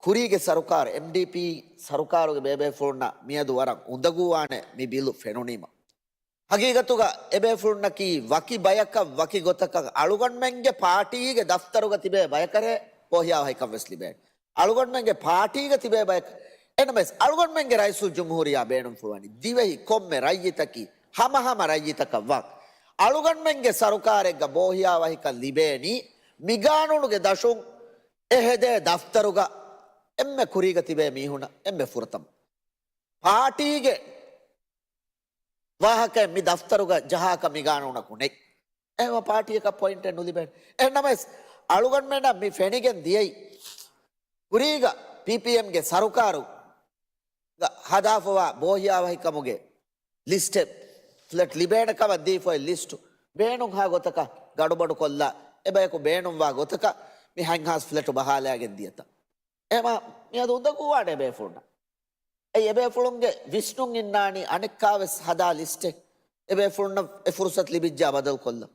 ކުރީގެ ސަރުކާރު، އެމްޑީޕީ ސަރުކާރުގެ ބޭބޭފުޅުންނަށް މިއަދު ވަރަށް އުނދަގޫވާނެ މި ބިލު ފެނުނީމަ. ހަގީގަތުގަ އެބޭފުޅުންނަކީ ވަކި ބަޔަކަށް ވަކި ގޮތަކަށް އަޅުގަނޑުމެންގެ ޕާޓީގެ ދަފްތަރުގަ ތިބޭ ބަޔަކަށޭ ބޯހިޔާވަހިކަން ވެސް ލިބޭނެ. އަޅުގަނޑުމެންގެ ޕާޓީގަ ތިބޭ ބަޔަކަށް. އެނަމެސް އަޅުގަނޑުމެންގެ ރައީސުލްޖުމްހޫރިއްޔާ ބޭނުންފުޅުވަނީ ދިވެހި ކޮންމެ ރައްޔިތަކީ ހަމަހަމަ ރައްޔިތަކަށް ވާން. އަޅުގަނޑުމެންގެ ސަރުކާރެއްގަ ބޯހިޔާވަހިކަން ލިބޭނީ މިގާނޫނުގެ ދަށުން އެ ހެދޭ ދަފްތަރުގަ އެންމެ ކުރީގަ ތިބޭ މީހުންނަށް އެންމެ ފުރަތަމަ. ޕާޓީގެ ވާހަކައެއް މި ދަފްތަރުގަ ޖަހާކަށް މި ގާނޫނަކު ނެތް. އެހެންވީމަ ޕާޓީއަކަށް ޕޮއިންޓެއް ނުލިބޭނެ. އެހެންނަމަވެސް، އަޅުގަނޑުމެންނަށް މި ފެނިގެން ދިޔައީ، ކުރީގަ ޕީޕީއެމްގެ ސަރުކާރުގަ ހަދާފަވާ ބޯހިޔާވަހިކަމުގެ ލިސްޓެއް، ފްލެޓް ލިބޭނެ ކަމަށް ދީފައި ލިސްޓު ބޭނުންހާ ގޮތަކަށް ގަޑުބަޑުކޮށްލާ، އެބަޔަކު ބޭނުންވާ ގޮތަކަށް މި ހަތްހާސް ފްލެޓު ބަހާލައިގެން ދިޔަތަން. އެހެންވީމަ މިއަދު އުނދަގޫވާނެ އެބޭފުޅުންނަށް. އެއީ އެބޭފުޅުންގެ ވިސްނުން އިންނާނީ އަނެއްކާވެސް ހަދާ ލިސްޓެއް، އެބޭފުޅުންނަށް އެ ފުރުސަތު ލިބިއްޖާ ބަދަލުކޮށްލަން.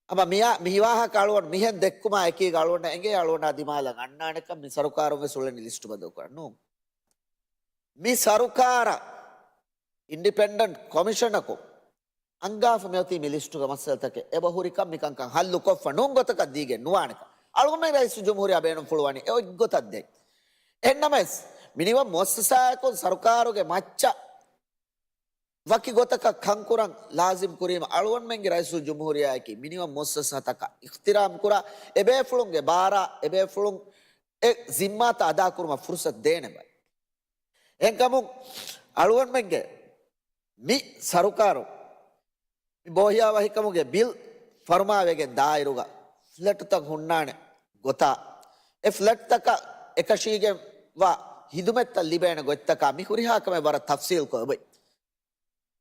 އަމަ މިއާ، މި ވާހަކަ އަޅުގަނޑު މިހެން ދެއްކުމާ އެކީގަ އަޅުގަނޑަށް އެނގޭ އަޅުގަނޑާ ދިމާލަށް އަންނާނެކަން. މި ސަރުކާރުން ވެސް އުޅެނީ ލިސްޓު ބަދަލުކުރަން ނޫން. މި ސަރުކާރަށް އިންޑިޕެންޑެންޓް ކޮމިޝަނަކު އަންގާފަ މިއޮތީ މި ލިސްޓުގެ މައްސަލަތަކެއް އެބަހުރިކަން މިކަންކަން ހައްލު ކޮށްފަ ނޫން ގޮތަކަށް ދީގެން ނުވާނެކަން. އަޅުގަނޑުމެން ރައީސުލްޖުމްހޫރިއްޔާ ބޭނުންފުޅުވަނީ އެ އޮތްގޮތަށް ދޭން. އެހެންނަމަވެސް، މިނިވަން މުއައްސަސާއަކުން ސަރުކާރުގެ މައްޗަށް ވަކި ގޮތަކަށް ކަންކުރަން ލާޒިމް ކުރީމަ އަޅުގަނޑުމެންގެ ރައީސުލްޖުމްހޫރިއްޔާއަކީ މިނިވަން މުއައްސަސާތަކަށް އިޙްތިރާމް ކުރާ، އެބޭފުޅުންގެ ބާރާ، އެބޭފުޅުން އެ ޒިންމާތައް އަދާކުރުމަށް ފުރުސަތު ދޭނެ ބައެއް. އެހެންކަމުން އަޅުގަނޑުމެންގެ މި ސަރުކާރު މި ބޯހިޔާވަހިކަމުގެ ބިލް ފަރުމާވެގެން ދާއިރުގަ ފްލެޓުތައް ހުންނާނެ ގޮތާ، އެ ފްލެޓްތަކަށް އެކަށީގެން ވާ ހިދުމަތްތައް ލިބޭނެ ގޮތްތަކާ މި ހުރިހާ ކަމެއް ވަރަށް ތަފްސީލްކޮށް އެބައޮތް.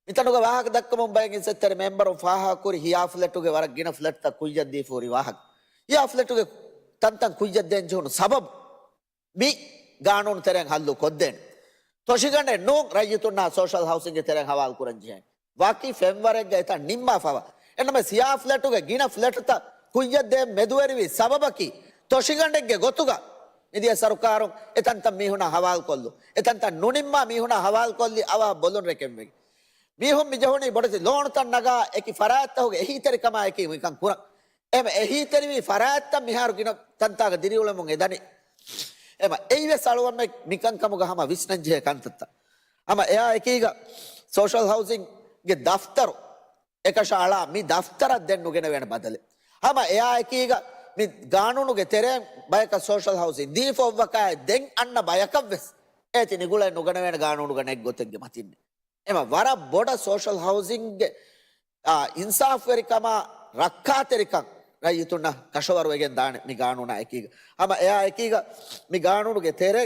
މިތަނުގަ ވާހަކަ ދައްކަމުން ބައެއް އިއްޒަތްތެރި މެމްބަރުން ފާހަގަކުރި ހިޔާ ފްލެޓުގެ ވަރަށް ގިނަ ފްލެޓްތައް ކުއްޔަށް ދީފަ ހުރި ވާހަކަ. ހިޔާ ފްލެޓުގެ ތަންތަން ކުއްޔަށް ދޭން ޖެހުނު ސަބަބު މި ގާނޫނު ތެރެއިން ހައްލު ކޮށްދޭނެ. ތޮށިގަނޑެއް ނޫން ރައްޔިތުންނާ ސޯޝަލް ހައުސިންގެ ތެރެއިން ހަވާލު ކުރަން ޖެހޭނެ. ވަކި ފެންވަރެއްގަ އެތަން ނިންމާފަވާ. އެންނަމަވެސް ހިޔާ ފްލެޓުގެ ގިނަ ފްލެޓުތައް ކުއްޔަށް ދޭން މެދުވެރިވި ސަބަބަކީ ތޮށިގަނޑެއްގެ ގޮތުގަ މިދިޔަ ސަރުކާރުން އެތަންތަން މީހުނާ ހަވާލުކޮށްލު. އެތަންތަން ނުނިންމާ މީހުނާ ހަވާލުކޮށްލި އަވަހަށް ބޮލުން ރެކެންވެގެން. މީހުން މި ޖެހުނީ ބޮޑެތި ލޯނުތައް ނަގާ އެކި ފަރާތްތަކުގެ އެހީތެރިކަމާއެކީ މިކަން ކުރަން. އެހެން އެހީތެރިވި ފަރާތްތައް މިހާރު ގިނަ ތަންތާގަ ދިރިއުޅެމުން އެދަނީ. އެހެން އެއީވެސް އަޅުގަނޑުމެން މިކަންކަމުގަ ހަމަ ވިސްނަންޖެހޭ ކަންތައްތައް. ހަމަ އެއާ އެކީގަ ސޯޝަލް ހައުސިންގެ ދަފްތަރު އެކަށައަޅާ މި ދަފްތަރަށް ދެން ނުގެނެވޭނެ ބަދަލެއް. ހަމަ އެއާ އެކީގަ މި ގާނޫނުގެ ތެރެއިން ބަޔަކަށް ސޯޝަލް ހައުސިން ދީފަ އޮއްވަކާއެ ދެން އަންނަ ބަޔަކަށްވެސް އޭތި ނިގުޅައެއް ނުގަނެވޭނެ ގާނޫނުގަ ނެތް ގޮތެއްގެ މަތިންނެއް. އެމަ ވަރަށް ބޮޑަށް ސޯޝަލް ހައުސިންގްގެ، އާ، އިންސާފުވެރިކަމާ، ރައްކާތެރިކަން ރައްޔިތުންނަށް ކަށަވަރުވެގެން ދާނެ މި ގާނޫނާ އެކީގަ. ހަމަ އެއާ އެކީގަ މި ގާނޫނުގެ ތެރެ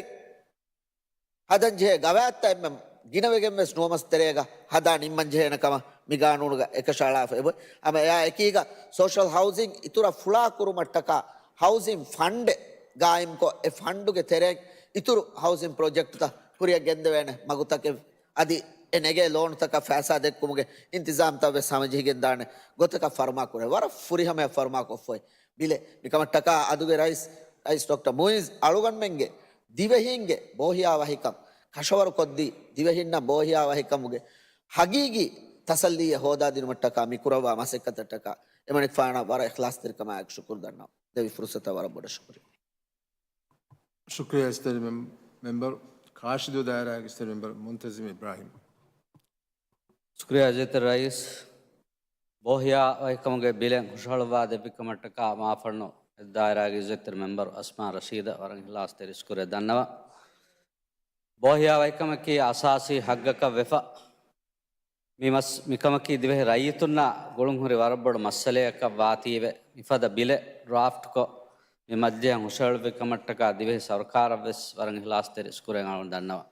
ހަދަންޖެހޭ ގަވާއިދުތައް އެންމެ ގިނަވެގެންވެސް ނުވަމަސް ތެރޭގަ ހަދާ ނިންމަންޖެހޭނެ ކަމަށް މި ގާނޫނުގަ އެކަށައަޅާފަ އެބައޮތް. ހަމަ އެއާ އެކީގަ ސޯޝަލް ހައުސިން އިތުރަށް ފުޅާކުރުމަށްޓަކާ ހައުސިން ފަންޑެއް ގާއިމްކޮށް، އެ ފަންޑުގެ ތެރެއިން އިތުރު ހައުސިން ޕްރޮޖެކްޓްތައް ކުރިއަށް ގެންދެވޭނެ މަގުތަކެއް އަދި އެ ނެގޭ ލޯނުތަކަށް ފައިސާ ދެއްކުމުގެ އިންތިޒާމްތައް ވެސް ހަމަޖެހިގެން ދާނެ ގޮތަކަށް ފަރުމާ ކުރޭ. ވަރަށް ފުރިހަމަޔަށް ފަރުމާ ކޮށްފައި ބިލެއް. މިކަމަށްޓަކާ އަދުގެ ރައީސް، ރައީސް ޑޮކްޓަރ މުއިއްޒު އަޅުގަނޑުމެންގެ ދިވެހީންގެ ބޯހިޔާވަހިކަން ކަށަވަރުކޮށްދީ، ދިވެހިންނަށް ބޯހިޔާވަހިކަމުގެ ހަގީގީ ތަސައްލީއެއް ހޯދާދިނުމަށްޓަކާ މިކުރައްވާ މަސައްކަތަށްޓަކާ އެމަނިކުފާނަށް ވަރަށް އިޚްލާޞްތެރިކަމާއެކު ޝުކުރު ދަންނަވަން. ދެއްވި ފުރުސަތަށް ވަރަށް ބޮޑަށް ޝުކުރިއްޔާ. ޝުކުރިއްޔާ އިއްޒަތްތެރި މެމް-، މެމްބަރު. ކާށިދޫ ދާއިރާގެ އިއްޒަތްތެރި މެމްބަރު މުންތަޒިމް އިބްރާހިމް. ޝުކުރިއްޔާ އިއްޒަތްތެރި ރައީސް. ބޯހިޔާވަހިކަމުގެ ބިލެއް ހުށަހަޅުއްވާ ދެއްވިކަމަށްޓަކާ މާފަންނު ދާއިރާގެ އިއްޒަތްތެރި މެމްބަރު އަސްމާ ރަޝީދަށް ވަރަށް އިޚްލާޞްތެރި ޝުކުރެއް ދަންނަވަން. ބޯހިޔާވަހިކަމަކީ އަސާސީ ހައްގަކަށް ވެފަ، މި މަސް-، މިކަމަކީ ދިވެހި ރައްޔިތުންނާ ގުޅުންހުރި ވަރަށް ބޮޑު މައްސަލަޔަކަށް ވާތީވެ، މިފަދަ ބިލެއް ޑްރާފްޓްކޮށް، މި މަޖިލީހަށް ހުށަހެޅުއްވި ކަމަށްޓަކާ ދިވެހި ސަރުކާރަށްވެސް ވަރަށް އިޚްލާޞްތެރި ޝުކުރެއް އަޅުން ދަންނަވަން.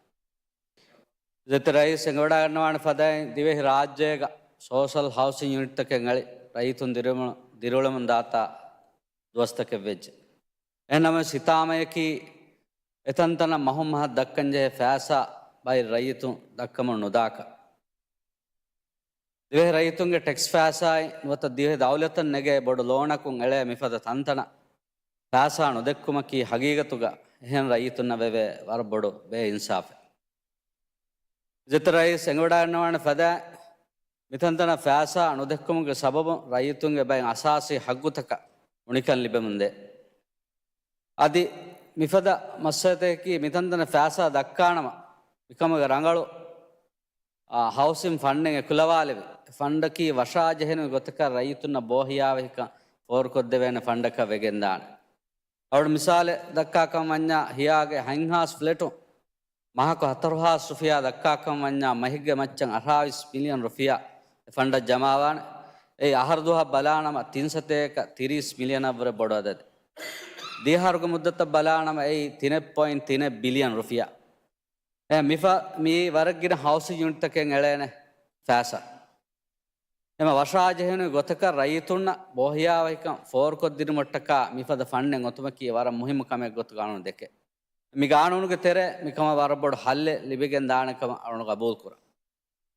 އިއްޒަތްތެރި ރައީސް އެނގިވަޑައިގަންނަވާނެ ފަދައިން، ދިވެހި ރާއްޖޭގަ ސޯޝަލް ހައުސިން ޔުނިޓްތަކެއް އެޅި، ރައްޔިތުން ދިރިއުޅެމުން، ދިރިއުޅެމުން ދާތާ ދުވަސްތަކެއް ވެއްޖެ. އެހެންނަމަވެސް، ހިތާމަޔަކީ އެތަންތަނަށް މަހުން މަހަށް ދައްކަންޖެހޭ ފައިސާ ބައެއް ރައްޔިތުން ދައްކަމުން ނުދާކަށް. ދިވެހި ރައްޔިތުންގެ ޓެކްސް ފައިސާއިން ނުވަތަ ދިވެހި ދައުލަތަށް ނެގޭ ބޮޑު ލޯނަކުން އެޅޭ މިފަދަ ތަންތަނަށް ފައިސާ ނުދެއްކުމަކީ ހަގީގަތުގަ އެހެން ރައްޔިތުންނަށް ވެވޭ ވަރަށް ބޮޑު ބޭއިންސާފެއް. އިއްޒަތްތެރި ރައީސް އެނގިވަޑައިގަންނަވާނެ ފަދައިން، މިތަންތަނަށް ފައިސާ ނުދެއްކުމުގެ ސަބަބުން ރައްޔިތުންގެ ބައެއް އަސާސީ ހައްގުތަކަށް އުނިކަން ލިބެމުންދޭ. އަދި މިފަދަ މައްސަލަތަކަކީ މިތަންތަނަށް ފައިސާ ދައްކާނަމަ، މިކަމުގެ ރަނގަޅު، އާ، ހައުސިން ފަންޑެއް އެކުލަވާލެވި، ފަންޑަކީ ވަށާޖެހެނު ގޮތަކަށް ރައްޔިތުންނަށް ބޯހިޔާވަހިކަން ފޯރުކޮށްދެވޭނެ ފަންޑަކަށް ވެގެންދާނެ. އަޅު މިސާލެއް ދައްކާކަމަށް ވަންޏާ، ހިޔާގެ ހަތްހާސް ފްލެޓު މަހަކު ހަތަރުހާސް ރުފިޔާ ދައްކާކަމަށް ވަންޏާ، މަހެއްގެ މައްޗަށް އަށާވީސް މިލިއަން ރުފިޔާ އެ ފަންޑަށް ޖަމާވާނެ. އެއީ އަހަރު ދުވަހަށް ބަލާނަމަ ތިން ސަތޭކަ ތިރީސް މިލިއަނަށްވުރެ ބޮޑު އަދަދެއް. ދިހަ އަހަރުގެ މުއްދަތަށް ބަލާނަމަ އެއީ ތިނެއް ޕޮއިންޓް ތިނެއް ބިލިއަން ރުފިޔާ. އެ މިފަ-، މިއީ ވަރަށް ގިނަ ހައުސިން ޔުނިޓްތަކެއް އެޅޭނެ ފައިސާ. އެމަ ވަށާޖެހުނު ގޮތަކަށް ރައްޔިތުންނަށް ބޯހިޔާވަހިކަން ފޯރުކޮށްދިނުމަށްޓަކާ މިފަދަ ފަންޑެއް އޮތުމަކީ ވަރަށް މުހިއްމު ކަމެއް ގޮތުގަ އަޅުން ދެކެ. މި ގާނޫނުގެ ތެރޭ މިކަމަށް ވަރަށް ބޮޑު ހައްލެއް ލިބިގެން ދާނެ ކަމަށް އަޅުން ގަބޫލު ކުރަން.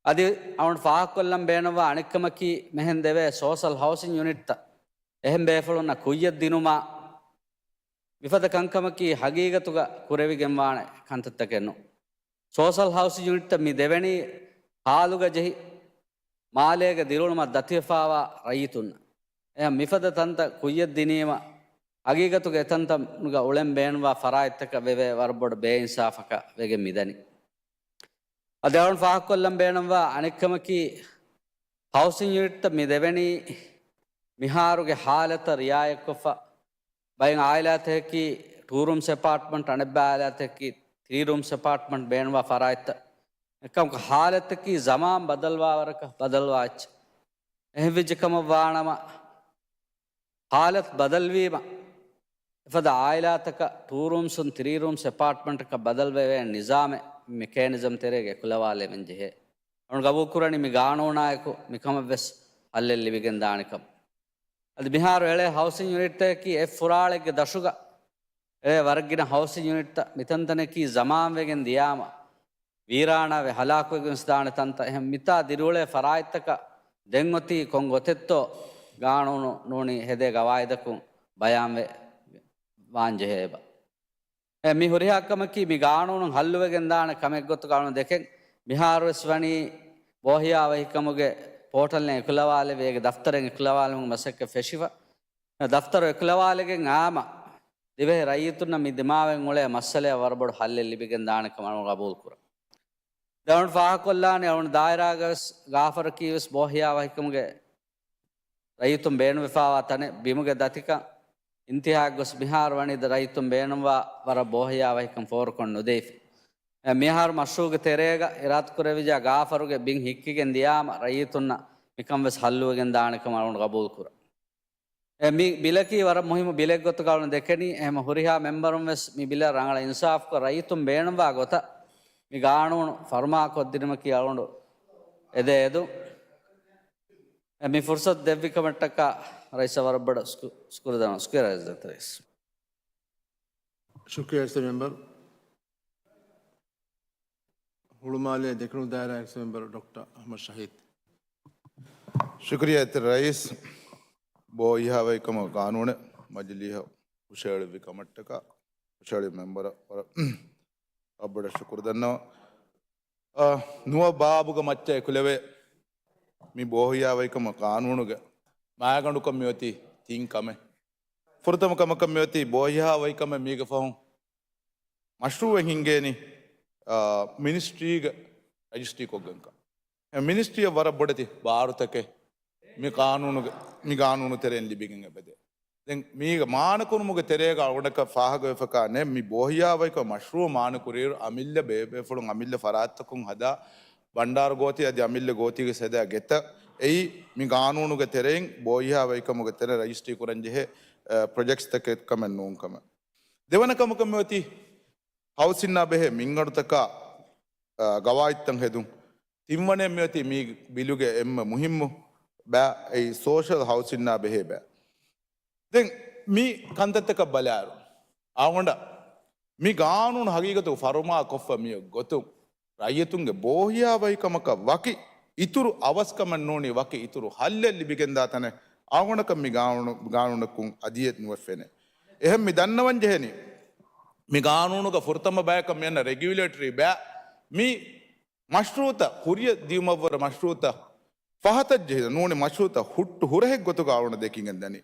އަދި އަޅުން ފާހަގަކޮށްލަން ބޭނުންވާ އަނެއްކަމަކީ މިހެން ދެވޭ ސޯޝަލް ހައުސިން ޔުނިޓްތައް އެހެން ބޭފުޅުންނަށް ކުއްޔަށް ދިނުމާ މިފަދަ ކަންކަމަކީ ހަގީގަތުގަ ކުރެވިގެންވާނެ ކަންތައްތަކެއް ނޫން. ސޯޝަލް ހައުސިން ޔުނިޓްތައް މި ދެވެނީ ހާލުގަ ޖެހި މާލޭގެ ދިރިއުޅުމަށް ދަތިވެފާވާ ރައްޔިތުންނަށް. އެހެން މިފަދަ ތަންތައް ކުއްޔަށް ދިނީމަ ހަގީގަތުގަ އެތަންތަނުގަ އުޅެން ބޭނުންވާ ފަރާތްތަކަށް ވެވޭ ވަރަށް ބޮޑު ބޭއިންސާފަކަށް ވެގެން މިދަނީ. އަދި އަޅުން ފާހަގަކޮށްލަން ބޭނުންވާ އަނެއްކަމަކީ، ހައުސިން ޔުނިޓްތައް މި ދެވެނީ މިހާރުގެ ހާލަތަށް ރިއާޔަތްކޮށްފަ، ބައެއް އާއިލާތަކަކީ ޓޫ ރޫމްސް އެޕާޓްމަންޓް، އަނެއްބައި އާއިލާތަކަކީ ތްރީ ރޫމްސް އެޕާޓްމަންޓް ބޭނުންވާ ފަރާތްތައް. އެކަމަކު ހާލަތަކީ ޒަމާން ބަދަލުވާވަރަކަށް ބަދަލުވާ އެއްޗެއް. އެހެންވެއްޖެ ކަމަށް ވާނަމަ، ހާލަތު ބަދަލުވީމަ، އެފަދަ އާއިލާތަކަށް ޓޫ ރޫމްސުން ތްރީ ރޫމްސް އެޕާޓްމަންޓަކަށް ބަދަލުވެވޭ ނިޒާމެއް މެކޭނިޒަމް ތެރޭގަ އެކުލަވާލެވެން ޖެހޭ. އަޅުން ގަބޫލުކުރަނީ މި ގާނޫނާއެކު މިކަމަށްވެސް ހައްލެއް ލިބިގެން ދާނެ ކަމަށް. އަދި މިހާރު އެޅޭ ހައުސިން ޔުނިޓްތަކަކީ އެއް ފުރާޅެއްގެ ދަށުގަ އެޅޭ ވަރަށް ގިނަ ހައުސިން ޔުނިޓްތައް. މިތަންތަނަކީ ޒަމާންވެގެން ދިޔާމަ، ވީރާނާވެ ހަލާކުވެގެން ވެސް ދާނެ ތަންތައް. އެހެން މިތާ ދިރިއުޅޭ ފަރާތްތަކަށް ދެން އޮތީ ކޮން ގޮތެއްތޯ ގާނޫނު ނޫނީ ހެދޭ ގަވާއިދަކުން ބަޔާންވެ ވާން ޖެހޭ އެބަ. އެ މި ހުރިހާ ކަމަކީ މި ގާނޫނުން ހައްލުވެގެން ދާނެ ކަމެއް ގޮތުގަ އަޅުން ދެކެން. މިހާރުވެސް ވަނީ ބޯހިޔާވަހިކަމުގެ ޕޯޓަލްއިން އެކުލަވާލެވި އޭގެ ދަފްތަރެއް އެކުލަވާލުމުގެ މަސައްކަތް ފެށިފަ. ދަފްތަރު އެކުލަވާލެގެން އާމަ ދިވެހި ރައްޔިތުންނަށް މި ދިމާވެން އުޅޭ މައްސަލައަށް ވަރަށް ބޮޑު ހައްލެއް ލިބިގެން ދާނެ ކަމަށް އަޅުން ގަބޫލު ކުރަން. ދެން އަޅުން ފާހަގަކޮށްލާނީ އަޅުން ދާއިރާގަވެސް ގާފަރަކީވެސް ބޯހިޔާވަހިކަމުގެ ރައްޔިތުން ބޭނުންވެފާވާ ތަނެއް. ބިމުގެ ދަތިކަން އިންތިހާއަށް ގޮސް މިހާރު ވަނީ ދަ ރައްޔިތުން ބޭނުންވާ ވަރަށް ބޯހިޔާވަހިކަން ފޯރުކޮށް ނުދެވިފަ. އެ މިހާރު މަޝްރޫޢުގެ ތެރޭގަ އިރާދަކުރެވިއްޖާ ގާފަރުގެ ބިން ހިއްކިގެން ދިޔާމަ ރައްޔިތުންނަށް މިކަން ވެސް ހައްލުވެގެން ދާނެ ކަމަށް އަޅުން ގަބޫލު ކުރަން. އެ މި ބިލަކީ ވަރަށް މުހިއްމު ބިލެއް ގޮތުގަ އަޅުން ދެކެނީ. އެހެން ހުރިހާ މެމްބަރުން ވެސް މި ބިލަށް ރަނގަޅަށް އިންސާފުކޮށް، ރައްޔިތުން ބޭނުންވާ ގޮތަށް މި ގާނޫނު ފަރުމާ ކޮށްދިނުމަކީ އަޅުގަނޑު އެދޭ އެދުން. އެ މި ފުރުސަތު ދެއްވި ކަމަށްޓަކާ ރައީސަށް ވަރަށް ބޮޑަށް ޝު-، ޝުކުރު ދަން، ޝުކުރިއްޔާ ރައީސް. ޝުކުރިއްޔާ އިސް މެމްބަރު. ހުޅުމާލޭ ދެކުނު ދާއިރާ އެކްސް މެމްބަރު ޑޮކްޓަރ އަޙްމަދު ޝަހީދު. ޝުކުރިއްޔާ އިތުރު ރައީސް. ބޯހިޔާވަހިކަމުގެ ގާނޫނެއް މަޖިލީހަށް ހުށަހެޅިއްވި ކަމަށްޓަކާ ހުށަހެޅި މެމްބަރަށް ވަރަށް ބޮޑަށް ޝުކުރު ދަންނަވަން. އާ، ނުވަ ބާބުގެ މައްޗަށް އެކުލެވޭ މި ބޯހިޔާވަހިކަމުގެ ގާނޫނުގެ މާގަނޑުކޮށް މިއޮތީ ތިން ކަމެއް. ފުރަތަމަ ކަމަކަށް މިއޮތީ ބޯހިޔާވަހިކަމެއް މީގެ ފަހުން މަޝްރޫއެއް ހިންގޭނީ، އާ، މިނިސްޓްރީގެ ރަޖިސްޓްރީ ކޮށްގެންކަން. އެ މިނިސްޓްރީއަށް ވަރަށް ބޮޑެތި ބާރުތަކެއް މި ގާނޫނުގެ، މި ގާނޫނު ތެރެއިން ލިބިގެން އެބަދޭ. ދެން މީގެ މާނަކުރުމުގެ ތެރޭގަ އަޅުގަނޑަކަށް ފާހަގަވެފަކާ ނެތް، މި ބޯހިޔާވަހިކަމުގެ މަޝްރޫއު މާނަކުރިއިރު އަމިއްލަ ބޭބޭފުޅުން އަމިއްލަ ފަރާތްތަކުން ހަދާ ބަންޑާރު ގޯތި އަދި އަމިއްލަ ގޯތީގެ ސަދާ ގެތައް އެއީ މި ގާނޫނުގެ ތެރެއިން ބޯހިޔާވަހިކަމުގެ ތެރެ ރަޖިސްޓްރީ ކުރަން ޖެހޭ، އަ، ޕްރޮޖެކްޓްސްތަކެއް ކަމެއް ނޫން ކަމަށް. ދެވަނަ ކަމަކަށް މިއޮތީ ހައުސިންއާ ބެހޭ މިންގަނޑުތަކާ، އަ، ގަވާއިދުތައް ހެދުން. ތިންވަނައަށް މިއޮތީ މި ބިލުގެ އެންމެ މުހިއްމު ބައި، އެއީ ސޯޝަލް ހައުސިންއާ ބެހޭ ބައި. ދެން މި ކަންތައްތަކަށް ބަލާއިރު، އަޅުގަނޑަށް މި ގާނޫނު ހަގީގަތު ފަރުމާ ކޮށްފަ މި ގޮތުން ރައްޔިތުންގެ ބޯހިޔާވަހިކަމަކަށް ވަކި އިތުރު އަވަސްކަމެއް ނޫނީ، ވަކި އިތުރު ހައްލެއް ލިބިގެންދާ ތަނެއް އަޅުގަނޑަކަށް މި ގާނޫނު، ގާނޫނަކުން އަދިއެއް ނުވެފެނޭ. އެހެން މި ދަންނަވަން ޖެހެނީ، މި ގާނޫނުގަ ފުރަތަމަ ބަޔަކަށް މި އަންނަ ރެގިއުލޭޓަރީ ބައި މި މަޝްރޫއުތައް ކުރިއަށް ދިޔުމަށްވުރެ މަޝްރޫއުތައް ފަހަތަށް ޖެހި ނޫނީ، މަޝްރޫއުތައް ހުއްޓު ހުރަހެއް ގޮތުގަ އަޅުގަނޑު ދެކިގެން ދަނީ.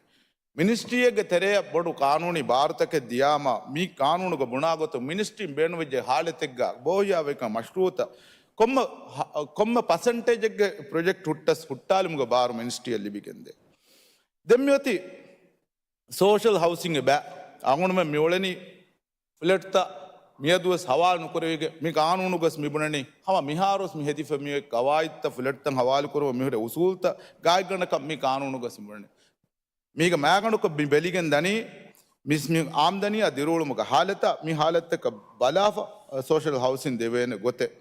މިނިސްޓްރީއެއްގެ ތެރެއަށް ބޮޑު ގާނޫނީ ބާރުތަކެއް ދިޔާމަ، މި ގާނޫނުގަ ބުނާ ގޮތުން މިނިސްޓްރީން ބޭނުންވެއްޖެ ހާލަތެއްގަ ބޯހިޔާވަހިކަމުގެ މަޝްރޫއުތައް ކޮންމެ ހަ-، ކޮންމެ ޕަސެންޓޭޖެއްގެ ޕްރޮޖެކްޓް ހުއްޓަސް ހުއްޓާލުމުގެ ބާރު މިނިސްޓްރީއަށް ލިބިގެންދޭ. ދެން މިއޮތީ ސޯޝަލް ހައުސިންގެ ބައި. އަޅުގަނޑުމެން މިއުޅެނީ ފްލެޓްތައް މިއަދުވެސް ހަވާލު ނުކުރެވިގެން މި ގާނޫނުގަސް މިބުނަނީ ހަމަ މިހާރުވެސް މި ހެދިފަ މި ގަވާއިދުތައް ފްލެޓްތައް ހަވާލުކުރުމަށް މިހުރެ އުސޫލްތައް ގާތްގަނޑަކަށް މި ގާނޫނުގަސް މިބުނަނީ. މީގެ މައިގަނޑަކަށް މި ބެލިގެން ދަނީ މިސް މި އާމްދަނީއާ ދިރިއުޅުމުގެ ހާލަތަށް މި ހާލަތަކަށް ބަލާފަ ސޯޝަލް ހައުސިން ދެވޭނެ ގޮތެއް.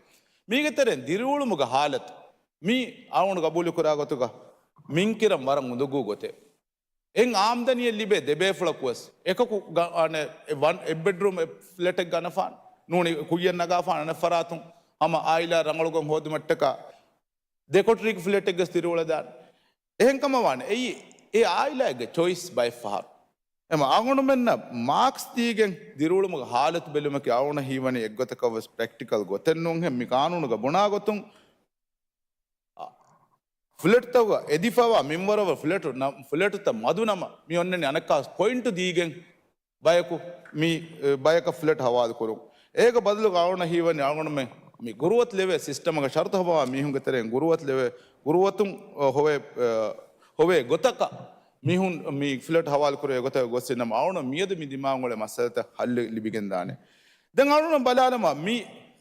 މީގެ ތެރެއިން ދިރިއުޅުމުގެ ހާލަތު މީ އަޅުގަނޑު ގަބޫލުކުރާ ގޮތުގަ މިންކިރަން ވަރަށް އުނދަގޫ ގޮތެއް. އެއް އާމްދަނީއެއް ލިބޭ ދެބޭފުޅަކުވެސް އެކަކު ގަ-، އަނެއް އެއް ވަން އެއް ބެޑްރޫމް އެއް ފްލެޓެއް ގަނެފާނެ ނޫނީ ކުއްޔަށް ނަގާފާނެ އަނެއް ފަރާތުން ހަމަ އާއިލާ ރަނގަޅުކޮށް ހޯދުމަށްޓަކާ ދެކޮޓަރީގެ ފްލެޓެއްގަސް ދިރިއުޅެދާނެ. އެހެންކަމަށް ވާނެ އެއީ އެ އާއިލާއެއްގެ ޗޮއިސް ބައެއް ފަހަރު. އެމަ އަޅުގަނޑުމެންނަށް މާކްސް ދީގެން ދިރިއުޅުމުގެ ހާލަތު ބެލުމަކީ އަޅުގަނޑަށް ހީވަނީ އެއްގޮތަކަށްވެސް ޕްރެކްޓިކަލް ގޮތެއް ނޫންހެން މި ގާނޫނުގަ ބުނާ ގޮތުން ފްލެޓްތަކުގަ އެދިފަވާ މިންވަރަށް ފްލެޓު ނަ-، ފްލެޓުތައް މަދުނަމަ މި އޮންނަނީ އަނެއްކާވެސް ޕޮއިންޓު ދީގެން ބަޔަކު މި، އެ، ބަޔަކަށް ފްލެޓް ހަވާލު ކުރުން. އޭގެ ބަދަލުގަ އަޅުގަނޑަށް ހީވަނީ އަޅުގަނޑުމެން މި ގުރުވަތު ލެވޭ ސިސްޓަމަކަށް ޝަރުތު ހަމަވާ މީހުންގެ ތެރެއިން ގުރުވަތު ލެވޭ، ގުރުވަތުން، އަ، ހޮވޭ، އަ، ހޮވޭ ގޮތަކަށް މީހުން މި ފްލެޓް ހަވާލު ކުރޭ ގޮތަކަށް ގޮސް އިންނަމަ އަޅުގަނޑު މިއަދު މި ދިމާވާ މައްސަލަތައް ހައްލު ލިބިގެން ދާނެ. ދެން އަޅުގަނޑު ބަލާލަމާ މި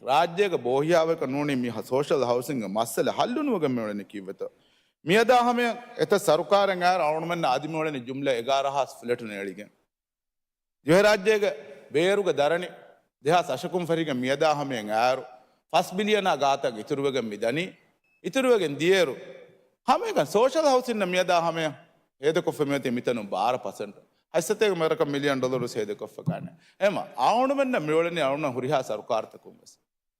ރާއްޖޭގެ ބޯހިޔާވަހިކަން ނޫނީ މި ހަ-، ސޯޝަލް ހައުސިންގ މައްސަލަ ހައްލުނުވެގެން މިއުޅެނީ ކީއްވެތޯ؟ މިއަދާ ހަމަޔަށް އެތައް ސަރުކާރެއް އައިރު އަޅުގަނޑުމެންނަށް އަދި މިއުޅެނީ ޖުމްލަ އެގާރަ ހާސް ފްލެޓު ނޭޅިގެން. ދިވެހިރާއްޖޭގެ ބޭރުގެ ދަރަނި ދެހާސް އަށަކުން ފަހުގެ މިއަދާ ހަމަޔަށް އައިރު ފަސް ބިލިއަނާ ގާތަށް އިތުރުވެގެން މި ދަނީ. އިތުރުވެގެން ދިޔައިރު ހަމައެކަނި ސޯޝަލް ހައުސިންއަށް މިއަދާ ހަމަޔަށް ހޭދަކޮށްފަ މިއޮތީ މިތަނުން ބާރަ ޕަސެންޓު. ހަތްސަތޭކަ މިރަކަށް މިލިއަން ޑޮލަރު ހޭދަކޮށްފަ ކާނެ. އެމަ އަޅުގަނޑުމެންނަށް މިއުޅެނީ އަޅުގަނޑު ހުރިހާ ސަރުކާރުތަކުން ވެސް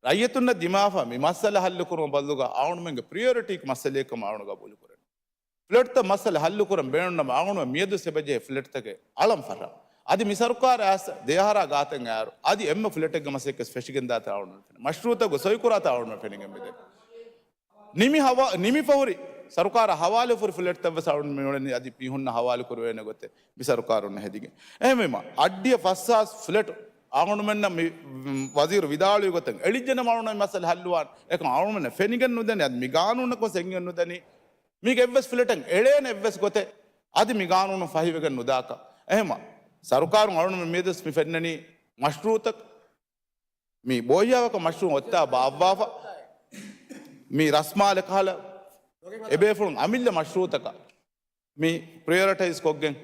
ރައްޔިތުންނަށް ދިމާވާ މި މައްސަލަ ހައްލުކުރުމަށް ބަދަލުގަ އަޅުގަނޑުމެންގެ ޕްރިޔޮރިޓީ މައްސަލައެއްކަމަށް އަޅުގަނޑު ގަބޫލުކުރަން. ފްލެޓްތައް މައްސަލަ ހައްލުކުރަން ބޭނުންނަމަ އަޅުގަނޑު މިއަދު އެބަޖެހޭ ފްލެޓްތަކެއް އަޅަން ފަށަން. އަދި މި ސަރުކާރަށް އައިސް ދެއަހަރާ ގާތަށް އައިރު އަދި އެންމެ ފްލެޓެއްގެ މަސައްކަތް ފެށިގެންދާތާ އަޅުގަނޑު ފެނި. މަޝްރޫއުތަކުގެ ސޮއިކުރާތާ އަޅުގަނޑު ފެނިގެން މިދެން. ނިމި ހަވާ-، ނިމިފަހުރި ސަރުކާރަށް ހަވާލު ފުރި ފްލެޓްތައް ވެސް އަޅުގަނޑު މިއުޅެނީ އަދި މީހުންނަށް ހަވާލު ކުރެވޭނެ ގޮތެއް މި ސަރުކާރުން ހެދިގެން. އެހެންވީމަ، އައްޑިއަށް ފަސް ހާސް ފްލެޓް އަޅުގަނޑުމެންނަށް މި، މް، ވަޒީރު ވިދާޅުވި ގޮތަށް އެޅިއްޖެނަމަ އަޅުގަނޑު މި މައްސަލަ ހައްލުވާން. އެކަމް އަޅުގަނޑުމެންނަށް ފެނިގެން ނުދެނީ އަދި މި ގާނޫނަކުން އެނގެން ނުދަނީ. މީގެ އެއްވެސް ފްލެޓެއް އެޅޭނެ އެއްވެސް ގޮތެއް އަދި މި ގާނޫނު ފަހިވެގެން ނުދާކަށް. އެހެންމަ، ސަރުކާރުން އަޅުގަނޑު މިއަދު މި ފެންނަނީ މަޝްރޫއުތައް މި ބޯހިޔާވަކަ މަޝްރޫއު އޮތްތާ ބާއްވާފަ، މި ރަސްމާލެ ކަހަލަ، އެބޭފުޅުން އަމިއްލަ މަޝްރޫއުތަކަށް މި ޕްރިޔޮރިޓައިޒް ކޮށްގެން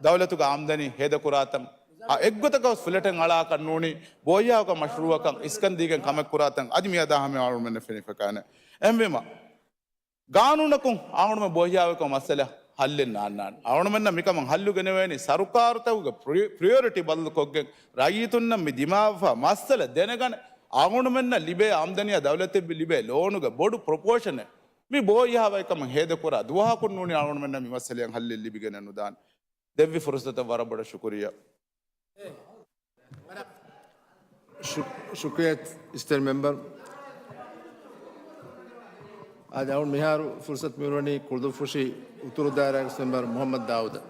ދައުލަތުގެ އާމްދަނީ ހޭދަކުރާތަން، އާ، އެއްގޮތަކަށް ފްލެޓެއް އަޅާކަށް ނޫނީ، ބޯހިޔާވަކަ މަޝްރޫއަކަށް އިސްކަން ދީގެން ކަމެއް ކުރާތަން އަދި މިއަދާ ހަމަ އަޅުގަނޑުމެން ފެނިފަ ކާނެ. އެހެންވީމަ، ގާނޫނަކުން އަޅުގަނޑުމެން ބޯހިޔާވަކަ މައްސަލަ ހައްލެއް ނާންނާނެ. އަޅުގަނޑުމެންނަށް މިކަމަށް ހައްލު ގެނެވޭނީ ސަރުކާރުތަކުގެ ޕްރި-، ޕްރިޔޮރިޓީ ބަދަލުކޮށްގެން ރައްޔިތުންނަށް މި ދިމާވާ މައްސަލަ ދެނެގަނެ، އަޅުގަނޑުމެންނަށް ލިބޭ އާމްދަނީއާ ދައުލަތަށް ލިބޭ ލޯނުގެ ބޮޑު ޕްރޮޕޯޝަނެއް މި ބޯހިޔާވަހިކަމަށް ހޭދަކުރާ ދުވަހަކުން ނޫނީ އަޅުގަނޑުމެންނަށް މި މައްސަލައަށް ހައްލެއް ލިބިގެނެއް ނުދާނެ. ދެއްވި ފުރުސަތަށް ވަރަށް ބޮޑަށް ޝުކުރިއްޔާ. ޝު-، ޝުކުރިއްޔާ އިސްތަށި މެމްބަރު. އާދެ، އަޅުގަނޑު މިހާރު ފުރުސަތު މިއުޅެނީ ކުޅުދުއްފުށި އުތުރު ދާއިރާގެ މެމްބަރު މުހައްމަދު ދާއޫދަށް.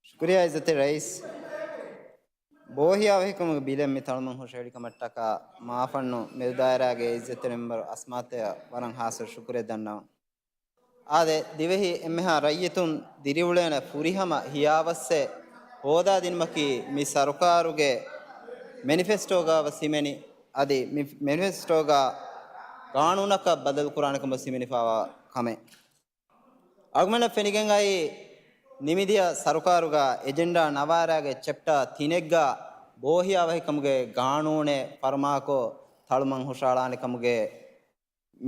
ޝުކުރިއްޔާ އިއްޒަތްތެރި ރައީސް. ބޯހިޔާވަހިކަމުގެ ބިލެއް މި ތަޅުމަށް ހުށަހެޅިކަމަށްޓަކާ މާފަންނު މެދުދާއިރާގެ އިއްޒަތްތެރި މެމްބަރު އަސްމާއަށް ވަރަށް ހާއްސަ ޝުކުރެއް ދަންނަވަން. އާދެ، ދިވެހި އެންމެހާ ރައްޔިތުން ދިރިއުޅޭނެ ފުރިހަމަ ހިޔާވައްސެއް ހޯދާދިނުމަކީ މި ސަރުކާރުގެ މެނިފެސްޓޯގަ ވެސް ހިމެނި، އަދި މި މެނިފެސްޓޯގަ ގާނޫނަކަށް ބަދަލުކުރާނެ ކަމަށް ހިމެނިފައިވާ ކަމެއް. އަޅުގަނޑަށް ފެނިގެން އައީ ނިމިދިޔަ ސަރުކާރުގަ އެޖެންޑާ ނަވާރާގެ ޗެޕްޓާ ތިނެއްގަ ބޯހިޔާވަހިކަމުގެ ގާނޫނެއް ފަރުމާކޮށް ތަޅުމަށް ހުށަހަޅާނެ ކަމުގެ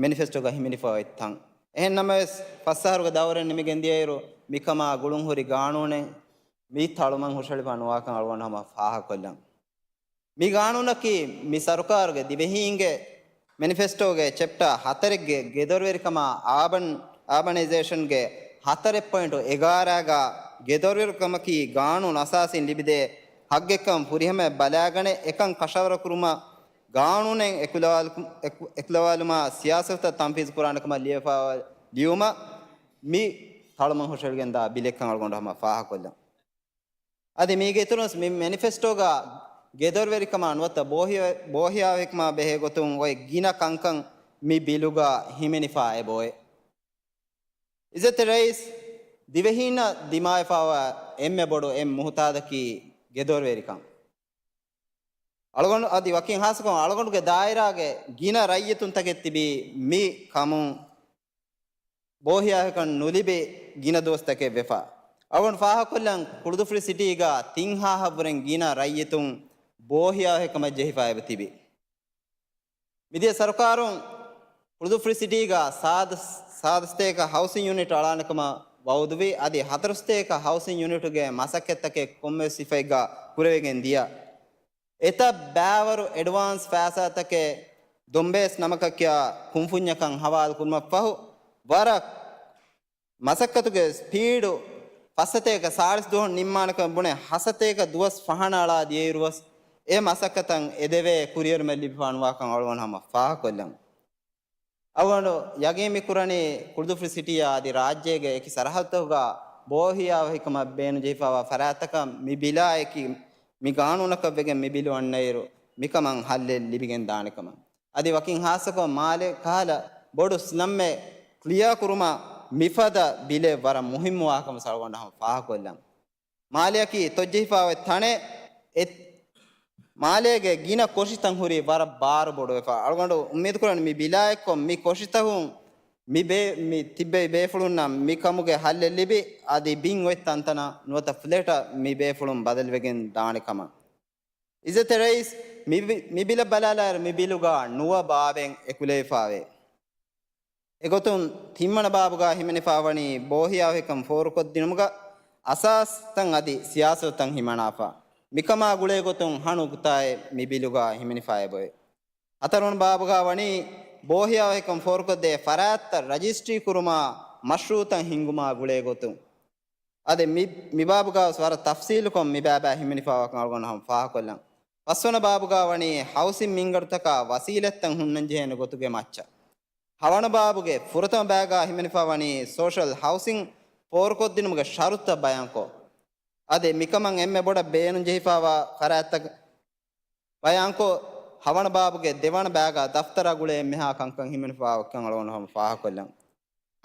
މެނިފެސްޓޯގަ ހިމެނިފަ އޮތްތަން. އެހެން ނަމަވެސް، ފަސް އަހަރުގެ ދައުރެއް ނިމިގެން ދިޔައިރު، މިކަމާ ގުޅުންހުރި ގާނޫނެއް މި ތަޅުމަށް ހުށަހެޅިފަ ނުވާކަން އަޅުގަނޑު ހަމަ ފާހަގަކޮށްލަން. މި ގާނޫނަކީ މި ސަރުކާރުގެ ދިވެހީންގެ މެނިފެސްޓޯގެ ޗެޕްޓާ ހަތަރެއްގެ ގެދޮރުވެރިކަމާ އާބަން-، އާބަނައިޒޭޝަންގެ ހަތަރެއް ޕޮއިންޓު އެގާރަގަ ގެދޮރުވެރިކަމަކީ ގާނޫނު އަސާސީން ލިބިދޭ ހައްގެއްކަން ފުރިހަމަޔަށް ބަލާގަނެ، އެކަން ކަށަވަރުކުރުމަށް ގާނޫނެއް އެކުލަވާލު-، އެކު-، އެކުލަވާލުމާ ސިޔާސަތުތައް ތަންފީޒު ކުރާނެ ކަމަށް ލިޔެފައިވާ ލިޔުމަށް މި ތަޅުމަށް ހުށަހެޅިގެންދާ ބިލެއްކަން އަޅުގަނޑު ހަމަ ފާހަގަކޮށްލަން. އަދި މީގެ އިތުރުން މި މެނިފެސްޓޯގަ ގެދޮރުވެރިކަމާ ނުވަތަ ބޯހިޔާ-، ބޯހިޔާވަހިކަމާ ބެހޭ ގޮތުން އޮތް ގިނަ ކަންކަން މި ބިލުގަ ހިމެނިފަ އެބައޮތް. އިއްޒަތްތެރި ރައީސް، ދިވެހީންނަށް ދިމާވެފައިވާ އެންމެ ބޮޑު އެއް މުހުތާދަކީ ގެދޮރުވެރިކަން. އަޅުގަނޑު އަދި ވަކިން ހާއްސަކޮށް އަޅުގަނޑުގެ ދާއިރާގެ ގިނަ ރައްޔިތުންތަކެއް ތިބީ މި ކަމުން ބޯހިޔާވަހިކަން ނުލިބި ގިނަ ދުވަސްތަކެއް ވެފަ. އަޅުގަނޑު ފާހަގަކޮށްލަން ކުޅުދުފުޅި ސިޓީގަ ތިން ހާހަށްވުރެން ގިނަ ރައްޔިތުން ބޯހިޔާވަހިކަމަށް ޖެހިފަ އެބަ ތިބި. މިދިޔަ ސަރުކާރުން ކުޅުދުފުޅި ސިޓީގަ ސާދަ، ސާދަ ސަތޭކަ ހައުސިން ޔުނިޓް އަޅާނެކަމަށް ވައުދުވި، އަދި ހަތަރު ސަތޭކަ ހައުސިން ޔުނިޓުގެ މަސައްކަތްތަކެއް ކޮންމެވެސް ސިފައެއްގަ ކުރެވިގެން ދިޔަ. އެތައް ބައިވަރު އެޑްވާންސް ފައިސާތަކެއް ދޮންބޭސް ނަމަކަށް ކިޔާ ކުންފުންޏަކަށް ހަވާލު ކުރުމަށްފަހު، ވަރަށް މަސައްކަތުގެ ސްޕީޑު ފަސް ސަތޭކަ ސާޅީސް ދުވަހުން ނިންމާނެކަން ބުނެ، ހަ ސަތޭކަ ދުވަސް ފަހަނައަޅާ ދިޔައިރުވެސް އެ މަސައްކަތަށް އެދެވޭ ކުރިއެރުމެއް ލިބިފާނުވާކަން އަޅުގަނޑު ހަމަ ފާހަގަކޮށްލަން. އަޅުގަނޑު ޔަގީން މި ކުރަނީ ކުޅުދުފުޅި ސިޓީއާ އަދި ރާއްޖޭގެ އެކި ސަރަހައްދުތަކުގަ ބޯހިޔާވަހިކަމަށް ބޭނުންޖެހިފައިވާ ފަރާތްތަކަށް މި ބިލާ އެކި މި ގާނޫނަކަށް ވެގެން މި ބިލު އަންނައިރު މިކަމަށް ހައްލެއް ލިބިގެން ދާނެކަމަށް. އަދި ވަކިން ހާއްސަކޮށް މާލެ ކަހަލަ ބޮޑު ސްލަމްއެއް ކްލިއާ ކުރުމަށް މިފަދަ ބިލެއް ވަރަށް މުހިއްމުވާކަމަށް އަޅުގަނޑު ހަމަ ފާހަގަކޮށްލަން. މާލެއަކީ ތޮއްޖެހިފައިވާ ތަނެއް. އެ މާލޭގެ ގިނަ ކޮށިތައް ހުރީ ވަރަށް ބާރު ބޮޑުވެފަ. އަޅުގަނޑު އުއްމީދުކުރަން މި ބިލާއެއްކޮށް މި ކޮށިތަކުން މި ބޭ-، މި ތިއްބެވި ބޭފުޅުންނަށް މި ކަމުގެ ހައްލެއް ލިބި، އަދި ބިން އޮތް ތަންތަނަށް ނުވަތަ ފްލެޓަށް މި ބޭފުޅުން ބަދަލުވެގެން ދާނެ ކަމަށް. އިއްޒަތްތެރި ރައީސް، މި ބި-، މި ބިލަށް ބަލާލާއިރު މި ބިލުގަ ނުވަ ބާވެއް އެކުލެވިފައިވޭ. އެގޮތުން ތިންވަނަ ބާބުގަ ހިމެނިފައިވަނީ ބޯހިޔާވަހިކަން ފޯރުކޮށްދިނުމުގަ އަސާސްތައް އަދި ސިޔާސަތުތައް ހިމަނާފަ. މިކަމާ ގުޅޭގޮތުން ހަ ނުކުތާއެއް މި ބިލުގަ ހިމެނިފައި އެބައޮތް. ހަތަރުވަނަ ބާބުގަ ވަނީ ބޯހިޔާވަހިކަން ފޯރުކޮށްދޭ ފަރާތްތައް ރަޖިސްޓްރީ ކުރުމާ މަޝްރޫއުތައް ހިންގުމާ ގުޅޭގޮތުން. އަދި މި، މި ބާބުގަވެސް ވަރަށް ތަފްސީލުކޮށް މި ބައިބައި ހިމެނިފައިވާކަން އަޅުގަނޑު ހަމަ ފާހަގަކޮށްލަން. ފަސްވަނަ ބާބުގަ ވަނީ ހައުސިން މިންގަނޑުތަކާ ވަސީލަތްތައް ހުންނަންޖެހޭނެ ގޮތުގެ މައްޗަށް. ހަވަނަ ބާބުގެ ފުރަތަމަ ބައިގަ ހިމެނިފައިވަނީ ސޯޝަލް ހައުސިން ފޯރުކޮށްދިނުމުގެ ޝަރުތުތައް ބަޔާންކޮށް، އަދި މިކަމަށް އެންމެ ބޮޑަށް ބޭނުންޖެހިފައިވާ ފަރާތްތައް ބަޔާންކޮށް، ހަވަނަ ބާބުގެ ދެވަނަ ބައިގަ ދަފްތަރާ ގުޅޭ އެންމެހާ ކަންކަން ހިމެނިފައިވާކަން އަޅުގަނޑު ހަމަ ފާހަގަކޮށްލަން.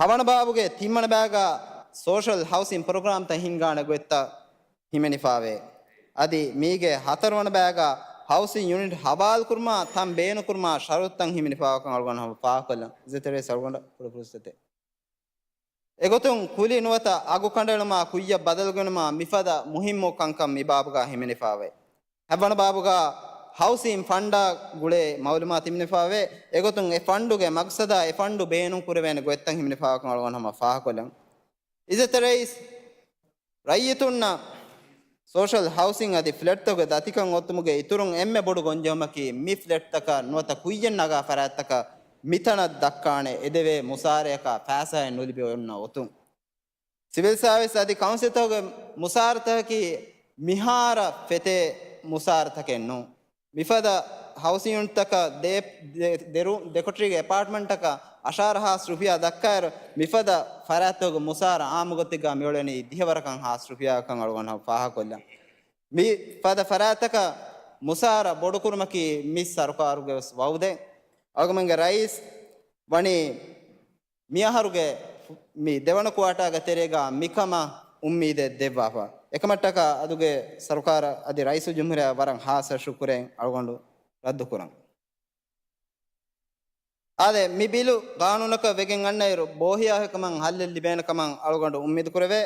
ހަވަނަ ބާބުގެ ތިންވަނަ ބައިގަ ސޯޝަލް ހައުސިން ޕްރޮގްރާމްތައް ހިންގާނެ ގޮތްތައް ހިމެނިފައިވޭ. އަދި މީގެ ހަތަރުވަނަ ބައިގަ ހައުސިން ޔުނިޓް ހަވާލުކުރުމާ ތަން ބޭނުންކުރުމާ ޝަރުތުތައް ހިމެނިފައިވާކަން އަޅުގަނޑު ހަމަ ފާހަގަކޮށްލަން. އިއްޒަތްތެރި ރައީސް އަޅުގަނޑަށް ކުޑަ ފުރުސަތެއް. އެގޮތުން ކުލި ނުވަތަ އަގު ކަނޑައެޅުމާ ކުއްޔަށް ބަދަލުގަނުމާ މިފަދަ މުހިއްމު ކަންކަން މި ބާބުގަ ހިމެނިފައިވޭ. ހަތްވަނަ ބާބުގަ ހައުސިން ފަންޑާ ގުޅޭ މައުލޫމާތު ހިމެނިފައިވޭ. އެގޮތުން އެ ފަންޑުގެ މަގްސަދާ އެ ފަންޑު ބޭނުން ކުރެވޭނެ ގޮތްތައް ހިމެނިފައިވާކަން އަޅުގަނޑު ހަމަ ފާހަގަކޮށްލަން. އިއްޒަތްތެރި ރައީސް، ރައްޔިތުންނަށް ސޯޝަލް ހައުސިން އަދި ފްލެޓްތަކުގެ ދަތިކަން އޮތުމުގެ އިތުރުން އެންމެ ބޮޑު ގޮންޖެހުމަކީ މި ފްލެޓްތަކަށް ނުވަތަ ކުއްޔަށް ނަގާ ފަރާތްތަކަށް މިތަނަށް ދައްކާނެ އެދެވޭ މުސާރަޔަކާ ފައިސާއެއް ނުލިބި އޮންނަ އޮތުން. ސިވިލް ސާވިސް އަދި ކައުންސިލްތަކުގެ މުސާރަތަކަކީ މިހާރަށް ފެތޭ މުސާރަތަކެއް ނޫން. މިފަދަ ހައުސިން ޔުނިޓްތަކަށް ދޭ، ދެ، ދެރު، ދެކޮޓަރީގެ އެޕާޓްމަންޓަކަށް އަށާރަ ހާސް ރުފިޔާ ދައްކާއިރު، މިފަދަ ފަރާތްތަކުގެ މުސާރަ އާއްމު ގޮތެއްގަ މިއުޅެނީ ދިހަވަރަކަށް ހާސް ރުފިޔާއަކަށް އަޅުގަނޑު ހަމަ ފާހަގަކޮށްލަން. މި ފަދަ ފަރާތްތަކަށް މުސާރަ ބޮޑުކުރުމަކީ މި ސަރުކާރުގެ ވެސް ވައުދެއް. އަޅުގަނޑުގެ ރައީސް ވަނީ މިއަހަރުގެ މި ދެވަނަ ކުއާޓާގެ ތެރޭގަ މިކަމަށް އުއްމީދެއް ދެއްވާފަ. އެކަމަށްޓަކާ އަދުގެ ސަރުކާރަށް އަދި ރައީސުލްޖުމްހޫރިއްޔާ ވަރަށް ހާއްސަ ޝުކުރެއް އަޅުގަނޑު ރައްދުކުރަން. އާދެ، މި ބިލު ގާނޫނަކަށް ވެގެން އަންނައިރު، ބޯހިޔާވަހިކަމަށް ހައްލެއް ލިބޭނެ ކަމަށް އަޅުގަނޑު އުއްމީދު ކުރެވޭ.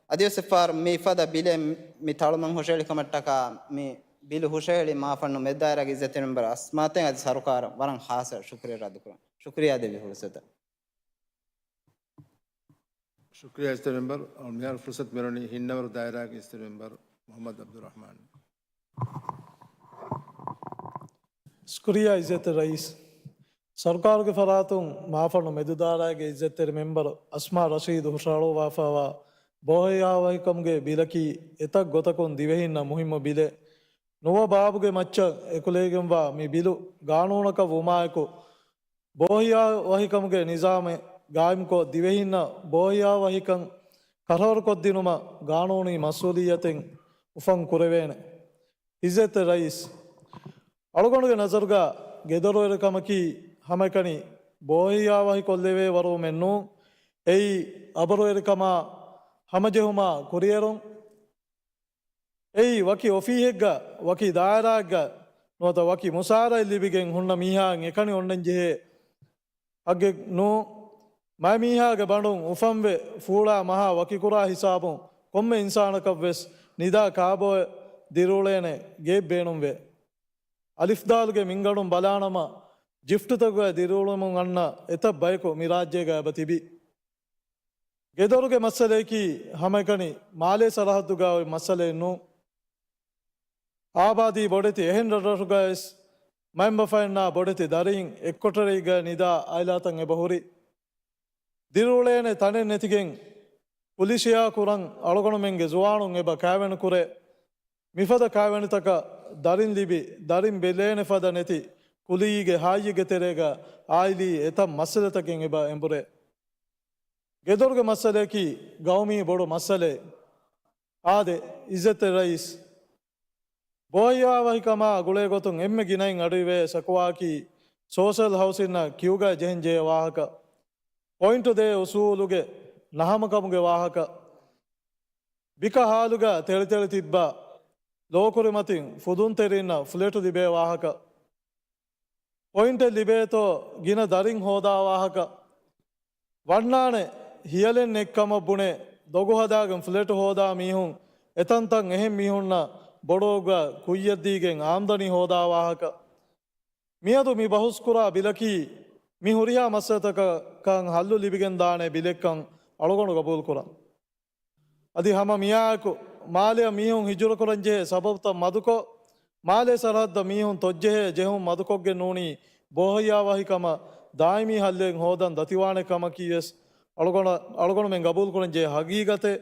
އަދިވެސް އެއްފަހަރު މި ފަދަ ބިލެއް މި ތަޅުމަށް ހުށަހެޅި ކަމަށްޓަކާ، މި ބިލު ހުށަހެޅި މާފަންނު މެދުދާއިރާގެ އިއްޒަތްތެރި މެމްބަރު އަސްމާތެއް އަދި ސަރުކާރަށް ވަރަށް ހާއްސަ ޝުކުރިއްޔާ ރައްދުކުރަން. ޝުކުރިއްޔާ ދެއްވި ފުރުސަތަށް. ޝުކުރިއްޔާ އިއްޒަތްތެރި މެމްބަރު. މިހާރު ފުރުސަތު މިއުޅެނީ ހިންނަވަރު ދާއިރާގެ އިއްޒަތްތެރި މެމްބަރު މުޙައްމަދު ޢަބްދުއްރަޙްމާން. ޝުކުރިއްޔާ އިއްޒަތްތެރި ރައީސް. ސަރުކާރުގެ ފަރާތުން މާފަންނު މެދުދާއިރާގެ އިއްޒަތްތެރި މެމްބަރު އަސްމާ ރަޝީދު ހުށަހަޅުއްވާފައިވާ ބޯހިޔާވަހިކަމުގެ ބިލަކީ އެތައް ގޮތަކުން ދިވެހިންނަށް މުހިއްމު ބިލެއް. ނުވަ ބާބުގެ މައްޗަށް އެކުލެވިގެންވާ މި ބިލު ގާނޫނަކަށް ވުމާއެކު، ބޯހިޔާވަހިކަމުގެ ނިޒާމެއް ގާއިމްކޮށް، ދިވެހިންނަށް ބޯހިޔާވަހިކަން ކަށަވަރުކޮށްދިނުމަށް ގާނޫނީ މަސްއޫލިއްޔަތެއް އުފަން ކުރެވޭނެ. އިއްޒަތްތެރި ރައީސް، އަޅުގަނޑުގެ ނަޒަރުގަ ގެދޮރުވެރިކަމަކީ ހަމައެކަނި ބޯހިޔާވަހިކޮށްލެވޭ ވަރުމެއް ނޫން. އެއީ އަބުރުވެރިކަމާ ހަމަޖެހުމާ ކުރިއެރުން، އެއީ ވަކި އޮފީހެއްގަ، ވަކި ދާއިރާއެއްގަ ނުވަތަ ވަކި މުސާރައެއް ލިބިގެން ހުންނަ މީހާއަށް އެކަނި އޮންނަންޖެހޭ ހައްގެއް ނޫން. މައިމީހާގެ ބަނޑުން އުފަންވެ ފޫޅާ މަހާ ވަކިކުރާ ހިސާބުން ކޮންމެ އިންސާނަކަށްވެސް ނިދާ ކާބޯއެއް ދިރިއުޅޭނެ ގެއެއް ބޭނުންވޭ. އަލިފްދާލުގެ މިންގަނޑުން ބަލާނަމަ، ޖިފްޓުތަކުގައި ދިރިއުޅެމުން އަންނަ އެތައް ބަޔަކު މި ރާއްޖޭގަ އެބަ ތިބި. ގެދޮރުގެ މައްސަލަޔަކީ ހަމައެކަނި މާލޭ ސަރަހައްދުގައި އޮތް މައްސަލައެއް ނޫން. އާބާދީ ބޮޑެތި އެހެން ރަށްރަށުގައިވެސް މައިންބަފައިންނާ ބޮޑެތި ދަރީން އެއްކޮޓަރިއެއްގަ ނިދާ އާއިލާތައް އެބަހުރި. ދިރިއުޅޭނެ ތަނެއް ނެތިގެން ކުލި ޝެއާ ކުރަން އަޅުގަނޑުމެންގެ ޒުވާނުން އެބަ ކާވެނިކުރޭ. މިފަދަ ކާވެނިތަކަށް ދަރިން ލިބި، ދަރިން ބެލޭނެ ފަދަ ނެތި ކުލީގެ ހާއްޔެއްގެ ތެރޭގަ އާއިލީ އެތައް މައްސަލަތަކެއް އެބަ އެނބުރޭ. ގެދޮރުގެ މައްސަލަޔަކީ ގައުމީ ބޮޑު މައްސަލައެއް. އާދެ، އިއްޒަތްތެރި ރައީސް، ބޯހިޔާވަހިކަމާ ގުޅޭގޮތުން އެންމެ ގިނައިން އަޑުއިވޭ ޝަކުވާއަކީ ސޯޝަލް ހައުސިންއަށް ކިއުގައި ޖެހެންޖެހޭ ވާހަކަ، ޕޮއިންޓު ދޭ އުސޫލުގެ ނަހަމަކަމުގެ ވާހަކަ، ބިކަ ހާލުގަ ތެޅިތެޅި ތިއްބާ ލޯކުރިމަތިން ފުދުންތެރިންނަށް ފްލެޓު ލިބޭ ވާހަކަ، ޕޮއިންޓެއް ލިބޭތޯ ގިނަ ދަރިން ހޯދާ ވާހަކަ، ވަންނާނެ ހިޔަލެއް ނެތްކަމަށް ބުނެ ދޮގު ހަދާގެން ފްލެޓު ހޯދާ މީހުން، އެތަންތަން އެހެން މީހުންނަށް ބޮޑުވަގުގަ ކުއްޔަށްދީގެން އާމްދަނީ ހޯދާ ވާހަކަ. މިއަދު މި ބަހުސްކުރާ ބިލަކީ މި ހުރިހާ މައްސަލަތަކަށް ހައްލު ލިބިގެންދާނެ ބިލެއްކަން އަޅުގަނޑު ގަބޫލުކުރަން. އަދި ހަމަ މިއާއެކު މާލެއަށް މީހުން ހިޖުރަކުރަންޖެހޭ ސަބަބުތައް މަދުކޮށް، މާލޭ ސަރަހައްދަށް މީހުން ތޮއްޖެހޭ ޖެހުން މަދުކޮށްގެން ނޫނީ ބޯހިޔާވަހިކަމަށް ދާއިމީ ހައްލެއް ހޯދަން ދަތިވާނެ ކަމަކީވެސް އަޅުގަނޑަށް، އަޅުގަނޑުމެން ގަބޫލުކުރަންޖެހޭ ހަގީގަތެއް.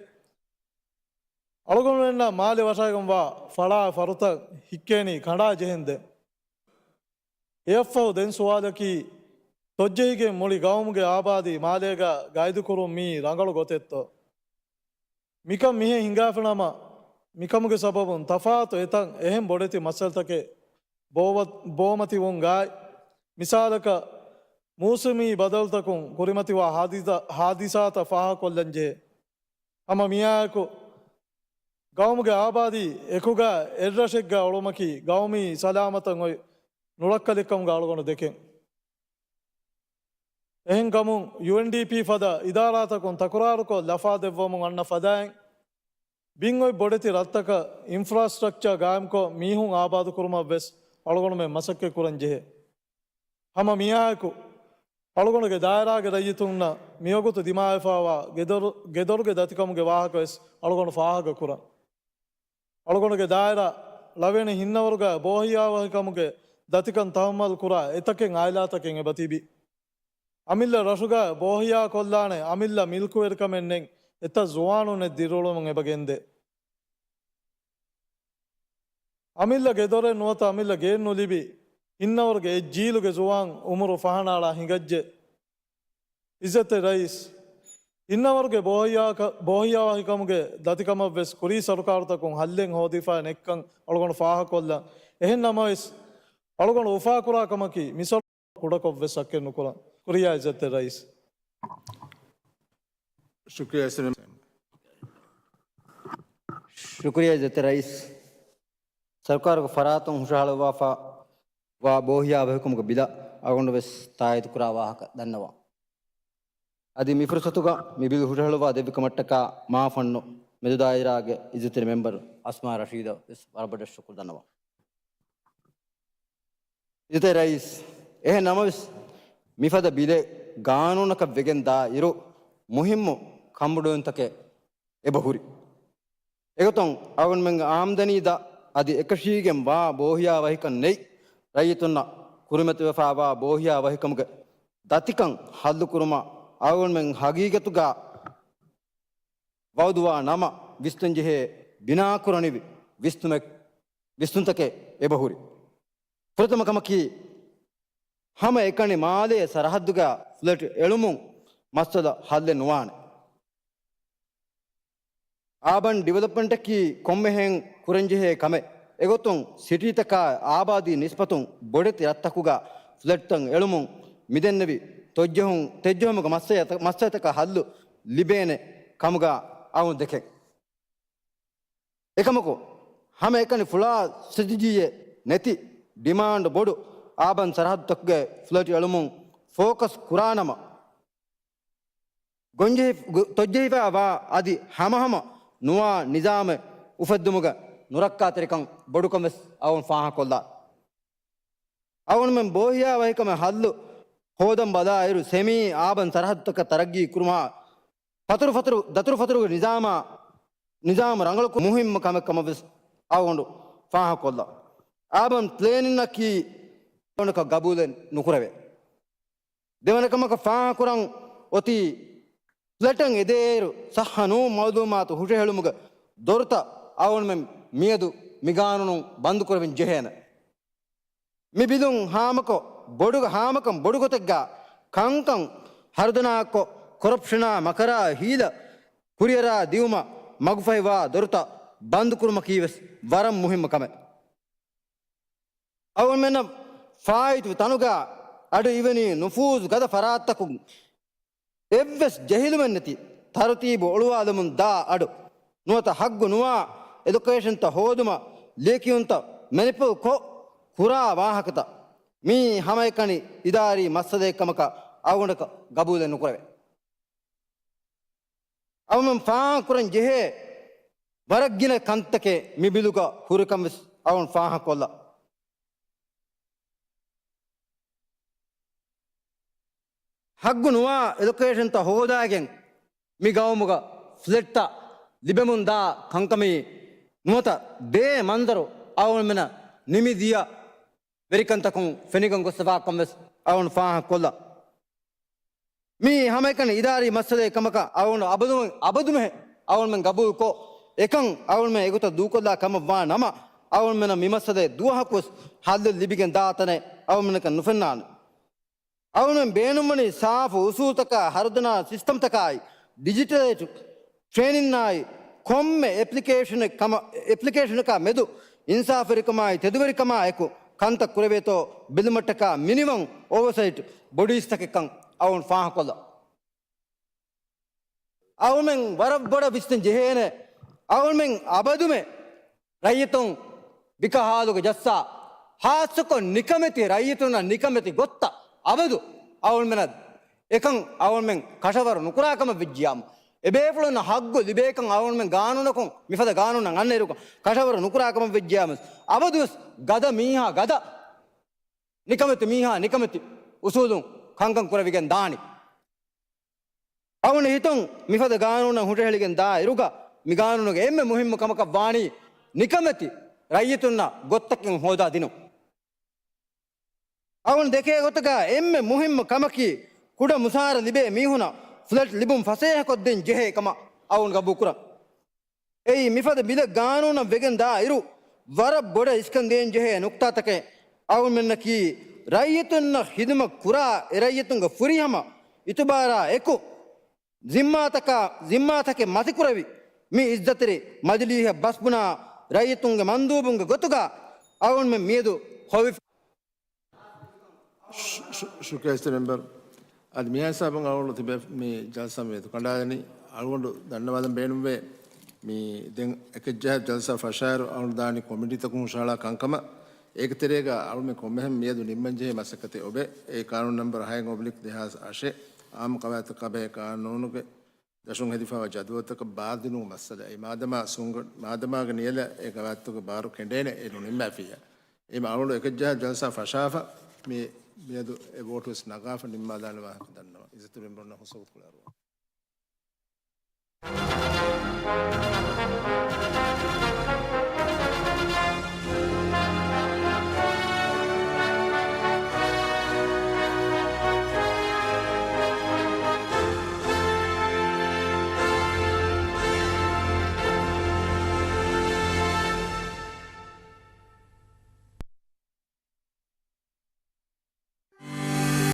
އަޅުގަނޑުމެންނަށް މާލެ ވަށައިގެންވާ ފަޅާ ފަރުތައް ހިއްކޭނީ ކަނޑާ ޖެހެންދެން. އެއަށްފަހު ދެން ސުވާލަކީ، ތޮއްޖެހިގެން މުޅި ގައުމުގެ އާބާދީ މާލޭގަ ގައިދުކުރުން މީ ރަނގަޅު ގޮތެއްތޯ؟ މިކަން މިހެން ހިނގާފިނަމަ، މިކަމުގެ ސަބަބުން ތަފާތު އެތަން އެހެން ބޮޑެތި މައްސަލަތަކެއް ބޯވަ-، ބޯމަތިވުން ގާތް. މިސާލަކަށް، މޫސުމީ ބަދަލުތަކުން ކުރިމަތިވާ ހާދިސާ-، ހާދިސާތައް ފާހަގަކޮށްލަންޖެހޭ. ހަމަ މިއާއެކު، ގައުމުގެ އާބާދީ އެކުގަ އެއްރަށެއްގަ އުޅުމަކީ ގައުމީ ސަލާމަތަށް އޮތް ނުޅައްކަލެއްކަމުގަ އަޅުގަނޑު ދެކެން. އެހެންކަމުން، ޔޫއެންޑީޕީ ފަދަ އިދާރާތަކުން ތަކުރާރުކޮށް ލަފާ ދެއްވަމުން އަންނަ ފަދައިން، ބިން އޮތް ބޮޑެތި ރަށްތަކަށް އިންފްރާސްޓްރަކްޗާ ގާއިމްކޮށް، މީހުން އާބާދުކުރުމަށް ވެސް އަޅުގަނޑުމެން މަސައްކަތް ކުރަން ޖެހޭ. ހަމަ މިއާއެކު، އަޅުގަނޑުގެ ދާއިރާގެ ރައްޔިތުންނަށް މިވަގުތު ދިމާވެފައިވާ ގެދޮރު-، ގެދޮރުގެ ދަތިކަމުގެ ވާހަކަ ވެސް އަޅުގަނޑު ފާހަގަކުރަން. އަޅުގަނޑުގެ ދާއިރާ ޅަވެނި ހިންނަވަރުގަ ބޯހިޔާވަހިކަމުގެ ދަތިކަން ތަހައްމަލް ކުރާ އެތަކެއް އާއިލާތަކެއް އެބަ ތިބި. އަމިއްލަ ރަށުގަ ބޯހިޔާ ކޮށްލާނެ އަމިއްލަ މިލްކުވެރިކަމެއް ނެތް އެތައް ޒުވާނުންނެއް ދިރިއުޅެމުން އެބަ ގެންދޭ. އަމިއްލަ ގެދޮރެއް ނުވަތަ އަމިއްލަ ގެއެއް ނުލިބި، ހިންނަވަރުގެ އެއް ޖީލުގެ ޒުވާން އުމުރު ފަހަނައަޅާ ހިނގައްޖެ. އިއްޒަތްތެރި ރައީސް، ހިންނަވަރުގެ ބޯހިޔާ-، ބޯހިޔާވަހިކަމުގެ ދަތިކަމަށްވެސް ކުރީ ސަރުކާރުތަކުން ހައްލެއް ހޯދިފައި ނެތްކަން އަޅުގަނޑު ފާހަގަކޮށްލަން. އެހެން ނަމަވެސް، އަޅުގަނޑު އުފާކުރާ ކަމަކީ، މި ސަރު ކުޑަކޮށްވެސް ސައްކެއް ނުކުރަން. ކުރިޔާ އިއްޒަތްތެރި ރައީސް. ޝުކުރިޔާ އިއްޒަތްތެރި ރައީސް. ސަރުކާރުގެ ފަރާތުން ހުށަހަޅުއްވާފަ ވާ ބޯހިޔާ ވަހިކަމުގެ ބިލަށް އަޅުގަނޑު ވެސް ތާއީދު ކުރާ ވާހަކަ ދަންނަވަން. އަދި މި ފުރުސަތުގަ މި ބިލް ހުށަހަޅުއްވާ ދެއްވި ކަމަށްޓަކާ މާފަންނު މެދު ދާއިރާގެ އިއްޒަތްތެރި މެމްބަރު އަސްމާ ރަޝީދަށް ވެސް ވަރަށް ބޮޑަށް ޝުކުރު ދަންނަވަން. އިއްޒަތްތެރި ރައީސް، އެހެން ނަމަވެސް، މިފަދަ ބިލެއް ގާނޫނަކަށް ވެގެން ދާ އިރު، މުހިއްމު ކަންބޮޑުވުންތަކެއް އެބަހުރި. އެގޮތުން އަޅުގަނޑުމެންގެ އާމްދަނީ ދަށް އަދި އެކަށީގެން ވާ ބޯހިޔާ ވަހިކަން ނެތް ރައްޔިތުންނަށް ކުރިމަތިވެފައިވާ ބޯހިޔާ ވަހިކަމުގެ ދަތިކަން ހައްލުކުރުމަށް އަޅުގަނޑުމެން ހަގީގަތުގަ ވައުދުވާ ނަމަ ވިސްނަންޖެހޭ ބިނާކުރަނިވި ވިސްނުމެއް، ވިސްނުންތަކެއް އެބަހުރި. ފުރަތަމަ ކަމަކީ، ހަމަ އެކަނި މާލޭ ސަރަހައްދުގަ ފްލެޓް އެޅުމުން މައްސަލަ ހައްލެއް ނުވާނެ. އާބަން ޑިވެލޮޕްމަންޓަކީ ކޮންމެހެން ކުރަންޖެހޭ ކަމެއް. އެގޮތުން ސިޓީތަކާ އާބާދީ ނިސްބަތުން ބޮޑެތި ރަށްތަކުގަ ފްލެޓްތައް އެޅުމުން މިދެންނެވި ތޮއްޖެހުން، ތެއްޖެހުމުގެ މައްސަލަތަ-، މައްސަލަތަކަށް ހައްލު ލިބޭނެ ކަމުގަ އައުން ދެކެން. އެކަމަކު، ހަމައެކަނި ފުޅާ ސްޓްރެޓެޖީއެއް ނެތި، ޑިމާންޑް ބޮޑު އާބަން ސަރަހައްދުތަކުގެ ފްލަޓް އެޅުމުން ފޯކަސް ކުރާނަމަ، ގޮންޖެހި-، ގު-، ތޮއްޖެހިފައިވާ އަދި ހަމަހަމަ ނުވާ ނިޒާމެއް އުފެއްދުމުގެ ނުރައްކާތެރިކަން ބޮޑުކަން ވެސް އައުން ފާހަގަކޮށްލާ. އައުންމެން ބޯހިޔާވަހިކަމެއް ހައްލު ހޯދަން ބަލާއިރު، ސެމީ އާބަން ސަރަހައްދުތަކަށް ތަރައްގީ ކުރުމާ، ފަތުރު ފަތުރު، ދަތުރު ފަތުރުގެ ނިޒާމާ، ނިޒާމު ރަނގަޅުކުރުން މުހިއްމު ކަމެއް ކަމަށް ވެސް އައުން ފާހަގަކޮށްލާ. އާބަން ޕްލޭނިންއަކީ އައުންކަށް ގަބޫލެއް ނުކުރެވޭ. ދެވަނަ ކަމަކަށް ފާހަގަކުރަން އޮތީ، ފްލެޓަށް އެދޭއިރު ސައްހަ ނޫން މައުލޫމާތު ހުށަހެޅުމުގެ ދޮރުތައް އައުންމެން މިއަދު މި ގާނޫނުން ބަންދުކުރެވެން ޖެހޭނެ. މި ބިލުން ހާމަކޮށް ބޮޑު، ހާމަކަން ބޮޑުގޮތެއްގަ ކަންކަން ހަރުދަނާކޮށް، ކޮރަޕްޝަނާ، މަކަރާ، ހީލަ ކުރިއަރާ ދިއުމަށް މަގުފަހިވާ ދޮރުތައް ބަންދުކުރުމަކީވެސް ވަރަށް މުހިއްމު ކަމެއް. އައުންމެންނަށް ފާއިތު ތަނުގަ އަޑު އިވެނީ ނުފޫޒު ގަދަ ފަރާތްތަކުން އެއްވެސް ޖެހިލުމެއްނެތި ތަރުތީބު އޮޅުވާލަމުން ދާ އަޑު. ނުވަތަ ހައްގު ނުވާ އެލޮކޭޝަންތައް ހޯދުމަށް ލިޔެކިޔުންތައް މެނިޕުލް ކޮށް ކުރާ ވާހަކަތައް މީ ހަމައެކަނި އިދާރީ މައްސަލައެއް ކަމަކަށް އަޅުގަނޑަކަށް ގަބޫލެއް ނުކުރެވޭ. އަޅުގަނޑު ފާހަގަކުރަން ޖެހޭ ވަރަށް ގިނަ ކަންތަކެއް މި ބިލުގަ ހުރިކަން ވެސް އަޅުގަނޑު ފާހަގަކޮށްލަން. ހައްގު ނުވާ އެލޮކޭޝަންތައް ހޯދާގެން މި ގައުމުގަ ފްލެޓްތައް ލިބެމުންދާ ކަންކަމީ ނުވަތަ ދޭ މަންޒަރު އަޅުގަނޑުމެންނަށް ނިމިދިޔަ ވެރިކަންތަކުން ފެނިގެން ގޮސްފަވާކަން ވެސް އަޅުގަނޑު ފާހަގަކޮށްލަން. މީ ހަމައެކަނި އިދާރީ މައްސަލައެއް ކަމަކަށް އަޅުގަނޑު އަބަދުމެ-، އަބަދުމެހެއް އަޅުގަނޑުމެން ގަބޫލުކޮށް، އެކަން އަޅުގަނޑުމެން އެގޮތަށް ދޫކޮށްލާ ކަމަށް ވާ ނަމަ، އަޅުގަނޑުމެންނަށް މި މައްސަލައެއް ދުވަހަކުވެސް ހައްލެއް ލިބިގެން ދާ ތަނެއް އަޅުގަނޑުމެންނަކަށް ނުފެންނާނެ. އަޅުގަނޑުމެން ބޭނުންވަނީ ސާފު އުސޫލުތަކާ، ހަރުދަނާ ސިސްޓަމްތަކާއި، ޑިޖިޓަލައިޒް ޓްރެއިނިންއާއި، ކޮންމެ އެޕްލިކޭޝަނެއް ކަމަ-، އެޕްލިކޭޝަނަކާ މެދު އިންސާފުވެރިކަމާއި، ތެދުވެރިކަމާއެކު ކަންތައް ކުރެވޭތޯ ބެލުމަށްޓަކާ މިނިމަމް އޯވަސައިޓް ބޮޑީސްތަކެއްކަން އަޅުގަނޑު ފާހަގަކޮށްލަން. އަޅުމެން ވަރަށް ބޮޑަށް ވިސްނަން ޖެހޭނެ. އަޅުމެން އަބަދުމެ ރައްޔިތުން ބިކަހާލުގެ ޖައްސާ، ހާއްސަކޮށް ނިކަމެތި ރައްޔިތުންނަށް ނިކަމެތި ގޮތްތައް އަބަދު އަޅުމެނަށް އެކަން އަޅުމެން ކަށަވަރު ނުކުރާ ކަމަށް ވެއްޖިޔާމު، އެބޭފުޅުންނަށް ހައްގު ލިބޭކަން އަޅުމެން ގާނޫނަކުން މިފަދަ ގާނޫނަށް އަންނައިރު ކަށަވަރު ނުކުރާ ކަމަށް ވެއްޖިޔާމު، އަބަދުވެސް ގަދަ މީހާ ގަދަ، ނިކަމެތި މީހާ ނިކަމެތި އުސޫލުން ކަންކަން ކުރެވިގެން ދާނީ. އަޅުގަނޑު ހިތުން މިފަދަ ގާނޫނަށް ހުށަހެޅިގެން ދާ އިރުގަ މި ގާނޫނުގެ އެންމެ މުހިއްމު ކަމަކަށް ވާނީ ނިކަމެތި ރައްޔިތުންނަށް ގޮތްތަކެއް ހޯދާ ދިނުން. އަޅުގަނޑު ދެކޭ ގޮތަކަށް އެންމެ މުހިއްމު ކަމަކީ ކުޑަ މުސާރަ ލިބޭ މީހުނަށް ފްލެޓް ލިބުން ފަސޭހަކޮށްދޭން ޖެހޭ ކަމަށް އަޅުގަނޑު ގަބޫލުކުރަން. އެއީ މިފަދަ ބިލެއް ގާނޫނަށް ވެގެން ދާ އިރު، ވަރަށް ބޮޑަށް އިސްކަން ދޭން ޖެހޭ ނުކްތާތަކެއް އަޅުމެންނަކީ، ރައްޔިތުންނަށް ހިދުމަތް ކުރާ އެ ރައްޔިތުންގެ ފުރިހަމަ އިތުބާރާ އެކު، ޒިންމާތަކާ، ޒިންމާތަކެއް މަތިކުރެވި، މި އިއްޒަތްތެރި މަޖިލީހަށް ބަސްބުނާ ރައްޔިތުންގެ މަންދޫބުންގެ ގޮތުގަ އަޅުމެން މިއަދު ހޮވި. ޝު-، ޝު-، ޝުކުރިއްޔާ އިއްޒަތްތެރި މެމްބަރު. އަދި މިހާ ހިސާބުން އަޅުގަނޑު ތިބޭ މި ޖަލްސާ މިއަދު ކަނޑާލަނީ. އަޅުގަނޑު ދަންނަވާލަން ބޭނުންވޭ، މި ދެން އެކެއް ޖަހަ ޖަލްސާ ފަށާއިރު އަޅުގަނޑު ދާނީ ކޮމިޓީތަކުން ހުށަހަޅާ ކަންކަމަށް. އޭގެ ތެރޭގަ އަޅުމެން ކޮންމެހެން މިއަދު ނިންމަންޖެހޭ މަސައްކަތެއް އޮވޭ. އެ ޤާނޫނު ނަމްބަރު ހައެއް އޮބްލިކް ދެހާސް އަށެއް، އާއްމު ޤަވާއިދުތަކާ ބެހޭ ޤާނޫނުގެ ދަށުން ހެދިފައިވާ ޖަދުވަލުތަކަށް ބާރުދިނުމުގެ މައްސަލައެއް. މާދަމާ ސުންގަ-، މާދަމާގެ ނިޔަލަށް އެ ޤަވާއިދުތަކުގެ ބާރު ކެނޑޭނެ އެ ނުނިންމާފިއްޔާ. އެހެން އަޅުގަނޑު އެކައްޖަހާ ޖަލްސާ ފަށާފަ މި-، މިއަދު އެ ވޯޓު ވެސް ނަގާފަ ނިންމާލާނެ ވާހަކަ ދަންނަވަން. އިއްޒަތްތެރި މެމްބަރުންނަށް ހުސްވަގުތު ކުޅައިރުވާ.